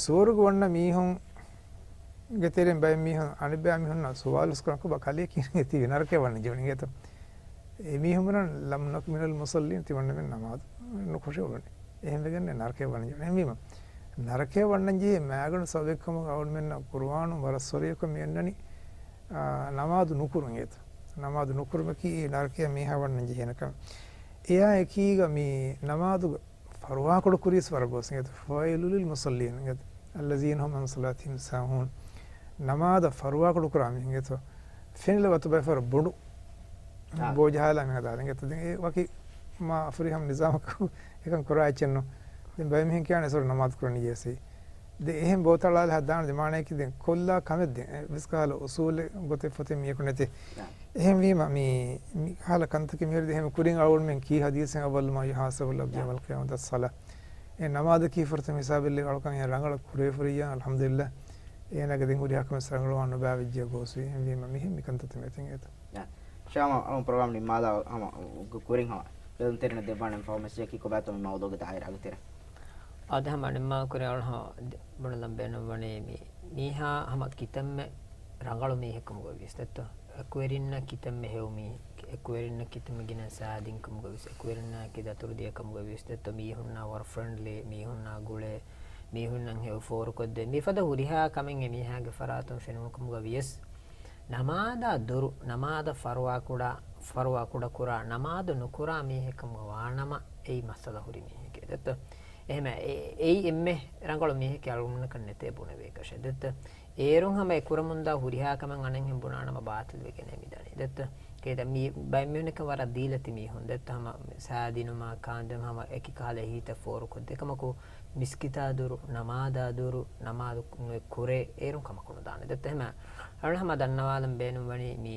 ސުވަރުގެ ވަންނަ މީހުންގެ ތެރެއިން ބައެއް މީހުން އަނެއްބަޔާ މީހުންނާ ސުވާލުވެސް ކުރަން ކޮބާ ކަލޭ ކިހިނެއް ތިބި ނަރަކަޔަށް ވަންނަން ޖެހުނީ އިނގޭތަ؟ އެމީހުން ބުނަން لم نك من المصلين، ތިމަންނަމެން ނަމާދު ނުކުށެވުނު. އެހެންވެގެން ނަރަކަޔަށް ވަންނަން ޖެހުނު. އެހެންވީމަ، ނަރަކަޔަށް ވަންނަން ޖެހޭ މައިގަނޑު ސަބަބެއްކަމަށް އަޅުގަނޑުމެންނަށް ޤުރުއާނުން ވަރަށް ސޮރިއަކަށް މި އަންނަނީ، އާ، ނަމާދު ނުކުރުން އޭތަ. ނަމާދު ނުކުރުމަކީ ނަރަކަޔަށް މީހާ ވަންނަން ޖެހޭނެ ކަމެއް. އެއާ އެކީގަ މި ނަމާދުގަ ފަރުވާކުޑަ ކުރިޔަސް ވަރަށް ގޯސް އިނގޭތަ؟ فويل للمصلين އިނގޭތަ؟ الذين هم عن صلاتهم ساهون. ނަމާދަށް ފަރުވާކުޑަ ކުރާ މީހުން އިނގޭތަ؟ ފެނިލަ ވަތު ބައިފަރު ބޮޑު ބޯޖަހާލާ މި ހަދާލި އިނގޭތަ؟ ދެން އެ ވަކި މާ ފުރިހަމަ ނިޒާމަކު އެކަން ކުރާ އެއްޗެއްނު. ދެން ބައެއް މީހުން ކިޔާނެ އެސޮރު ނަމާދު ކުރަނީ ޔޭސީ. ދެ އެހެން ބޯތަޅާލެ ހަދާނެ ދެ މާނަޔަކީ ދެން ކޮށްލާ ކަމެއް ދެން އެ ވެސް ކަހަލަ އުސޫލެއް ގޮތެއް ފޮތެއް މީހަކު ނެތޭ. އެހެންވީމަ މި، މި ކަހަލަ ކަންތަކެއް މިހިރި ދެ އެހެން ކުރިން އަޅުގަނޑުމެން ކީ ޙަދީޘެއް أول ما يحاسب العبد يوم القيامة الصلاة. އެ ނަމާދަކީ ފުރަތަމަ ހިސާބެއްލެވި އަޅުކަން އެ ރަނގަޅަށް ކުރެވިފަ ހުރިއްޔާ، އަލްޙަމްދުލިއްލާހް. އޭނާގެ ދެން ހުރިހާ ކަމެއް ރަނގަޅުވާން ނުބާވެއްޖެ ގޯސްވީ. އެހެންވީމަ މިހެން މި ކަންތައްތައް މި އެތިނގޭތަ؟ ޝާމަ، އަޅު ޕްރޮގްރާމް ނިންމާލާ ހަމަ ކުރިން ހަމަ ބެލުންތެރިންނަށް ދެއްވާނެ ފަހު މެސެޖަކީ ކޮބާތޯ މި މައުޟޫގެ ދާއިރާގެ ތެރެ؟ އާދެ، ހަމަ ނިންމާލުކުރި އަޅުހާ ބުނެލަން ބޭނުންވަނީ މި މީހާ ހަމަ ކިތަންމެ ރަނގަޅު މީހެއްކަމުގަ ވިޔަސް ދެއްތޯ؟ އެކުވެރިންނަށް ކިތަންމެ ހެޔޮ މީހެއް، އެކުވެރިންނަށް ކިތަންމެ ގިނަ ސާދިންކަމުގަ ވިޔަސް، އެކުވެރިންނާއެކީ ދަތުރު ދިޔަކަމުގަ ވިޔަސް ދެއްތޯ؟ މީހުންނާ ވަރަށް ފްރެންޑްލީ، މީހުންނާ ގުޅޭ، މީހުންނަށް ހެޔޮ ފޯރުކޮށްދޭ. މިފަދަ ހުރިހާ ކަމެއް އެ މީހާގެ ފަރާތުން ފެނުނުކަމުގަ ވިޔަސް، ނަމާދާ ދުރު، ނަމާދަށް ފަރުވާ ކުޑަ، ފަރުވާ ކުޑަކުރާ، ނަމާދު ނުކުރާ މީހެއްކަމުގަ ވާނަމަ، އެއީ މައްސަލަ ހުރި މީހެކޭ ދެއްތޯ؟ އެހެމަ އެ-، އެއީ އެންމެ ރަނގަޅު މީހެކޭ އަޅުގަނޑަކަށް ނެތޭ ބުނެވޭކަށެއް ދެއްތޯ؟ އޭރުން ހަމަ އެ ކުރަމުންދާ ހުރިހާ ކަމެއް އަނެއްހެން ބުނާނަމަ ބާތިލްވެގެނޭ މިދަނީ ދެއްތޯ؟ ކޭތަ މި ބައެއްމީހުންނަކަށް ވަރަށް ދީލަތި މީހުން ދެއްތޯ؟ ހަމަ ސާދިނުމާ ކާންދެން ހަމަ އެކި ކަހަލަ އެހީތައް ފޯރުކޮށްދޭ. އެކަމަކު މިސްކިތާ ދުރު، ނަމާދާ ދުރު، ނަމާދު ނުކުރޭ، އޭރުން ކަމަކު ނުދާނެ ދެއްތޯ؟ އެހެމަ އަޅު ހަމަ ދަންނަވާލަން ބޭނުންވަނީ މި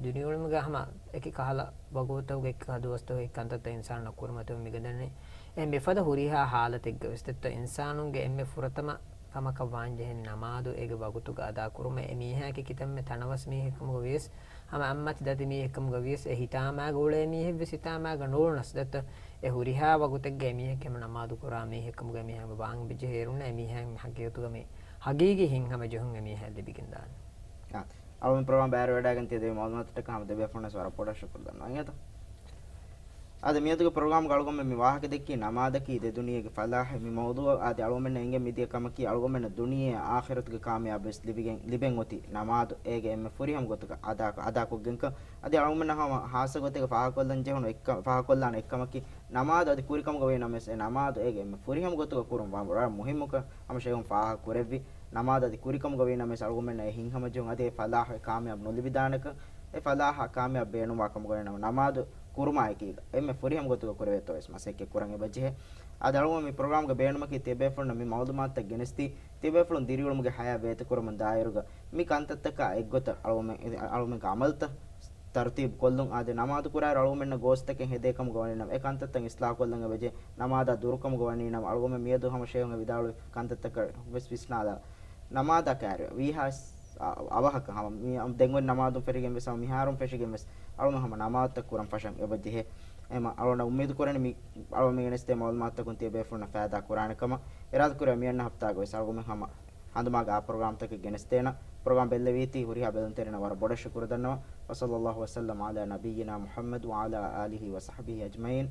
ދުނިޔެއުޅުމުގަ ހަމަ އެކި ކަހަލަ ވަގުތަކުގަ އެކި ކަހަލަ ދުވަސްތަކުގަ އެކި ކަންތައްތައް އިންސާނުންނަށް ކުރިމަތިވެ މިގަންދަނީ. އެ މިފަދަ ހުރިހާ ހާލަތެއްގަ ވެސް ދެއްތޯ އިންސާނުންގެ އެންމެ ފުރަތަމަ ކަމަކަށް ވާންޖެހެން ނަމާދު އޭގެ ވަގުތުގަ އަދާކުރުމޭ. އެ މީހާއެކީ ކިތަންމެ ތަނަވަސް މީހެއްކަމުގަ ވިޔަސް، ހަމަ އަތްމަތި ދަތި މީހެއްކަމުގަ ވިޔަސް، އެ ހިތާމާގަ އުޅޭ މީހެއްވެސް ހިތާމާގަ ނޫޅުނަސް ދެއްތޯ، އެ ހުރިހާ ވަގުތެއްގަ އެ މީހެއް ހަމަ ނަމާދު ކުރާ މީހެއްކަމުގަ އެ މީހާ ވާން ބެޖެހޭ އޭރުންނަށް އެ މީހާ ހަގީގަތުގަ މި ހަގީގީ ހިތްހަމަޖެހުން އެ މީހާ ލިބިގެންދާނެ. އާ، އަޅުގަނޑު ޕްރޮގްރާމް ބައިވެރިވެވަޑައިގެން ތި ދެއްވި މައުލޫމާތުތަކަށް ހަމަ ދެބޭފުޅުންނަށް ވަރަށް ބޮޑަށް ޝުކުރު ދަންނަވަން އިނގޭތަ؟ އާދެ، މިއަދުގެ ޕްރޮގްރާމްގަ އަޅުގަނޑުމެން މި ވާހަކަ ދެއްކީ ނަމާދަކީ ދެ ދުނިޔޭގެ ފަލާހެއް. މި މައުޟޫޢަށް އާދެ، އަޅުގަނޑުމެންނަށް އެނގެން މިދިޔަ ކަމަކީ އަޅުގަނޑުމެންނަށް ދުނިޔެ އާޚިރަތުގެ ކާމިޔާބުވެސް ލިބިގެން، ލިބެން އޮތީ ނަމާދު އޭގެ އެންމެ ފުރިހަމަ ގޮތުގަ އަދާ، އަދާކޮށްގެންކަން. އަދި އަޅުގަނޑުމެންނަށް ހަމަ ހާއްސަ ގޮތެއްގަ ފާހަގަކޮށްލަން ޖެހުނު އެއްކަ-، ފާހަގަކޮށްލާނެ އެއްކަމަކީ، ނަމާދު އަދި ކުރިކަމުގަ ވީ ނަމަވެސް، އެ ނަމާދު އޭގެ އެންމެ ފުރިހަމަ ގޮތުގަ ކުރުން ވަ-، ވަރަށް މުހިއްމުކަން ހަމަ ޝޭހުން ފާހަގަ ކުރެއްވި. ނަމާދު އަދި ކުރިކަމުގަ ވީ ނަމަވެސް، އަޅުގަނޑުމެންނަށް އެ ހިތްހަމަޖެހުން އަދި އެ ފަލާހަށް ކާމިޔާބު ނުލިބިދާނެކަން، އެ ފަލާހަށް ކާމިޔާބު ބޭނުންވާ ކަމުގަ ވަނީ ނަމަ-، ނަމާދު ކުރުމާ އެކީގަ އެންމެ ފުރިހަމަ ގޮތުގަ ކުރެވޭތޯ ވެސް މަސައްކަތް ކުރަން އެބަޖެހޭ. އަދި އަޅުގަނޑު މި ޕްރޮގްރާމްގެ ބޭނުމަކީ ތިޔަބޭފުޅުންނަށް މި މައުލޫމާތުތައް ގެނެސްދީ، ތިޔަބޭފުޅުން ދިރިއުޅުމުގެ ހަޔާތް ބޭތިކުރަމުން ދާއިރުގަ މި ކަންތައްތަކާ އެއްގޮތަށް އަޅުގަނޑުމެން، އަޅުގަނޑުމެންގެ ޢަމަލުތައް ތަރުތީބު ކޮށްލުން. އާދެ، ނަމާދު ކުރާއިރު އަޅުގަނޑުމެންނަށް ގޯސްތަކެއް ހެދޭ ކަމުގަ ވަނީ ނަމަ، އެ ކަންތައްތައް އިސްލާހު ކޮށްލަން އެބަޖެހޭ. ނަމާދާ ދުރުކަމުގަ ވަނީ ނަމަ، އަޅުގަނޑުމެން މިއަދު ހަމަ ޝޭހުން ވިދާޅުވި ކަންތައްތަކަށް ވެސް ވިސްނާލާ، ނަމާދާ ކައިރި ވީހާވެސް އަ-، އަވަހަކަށް ހަމަ މި-، ދެން އޮތް ނަމާދުން ފެށިގެން ވެސް ހަމަ މިހާރުން ފެށިގެން ވެސް އަޅުގަނޑު ހަމަ ނަމާދުތައް ކުރަން ފަށަން އެބަޖެހޭ. އެމަ އަޅުގަނޑަށް އުއްމީދު ކުރަނީ މި އަޅުގަނޑު މި ގެނެސްދޭ މައުލޫމާތުތަކުން ތިޔަބޭފުޅުންނަށް ފައިދާ ކުރާނެ ކަމަށް. އިރާދަކުރޭ މިއަންނަ ހަފްތާގަ ވެސް އަޅުގަނޑު ހަމަ ހަނދުމާގެ އާ ޕްރޮގްރާމްތަކެއް ގެނެސްދޭނަން. ޕްރޮގްރާމް ބެއްލެވީތީ ހުރިހާ ބެލުންތެރިންނަށް ވަރަށް ބޮޑަށް ޝުކުރު ދަންނަވަން. وصلى الله وسلم على نبينا محمد وعلى آله وصحبه أجمعين.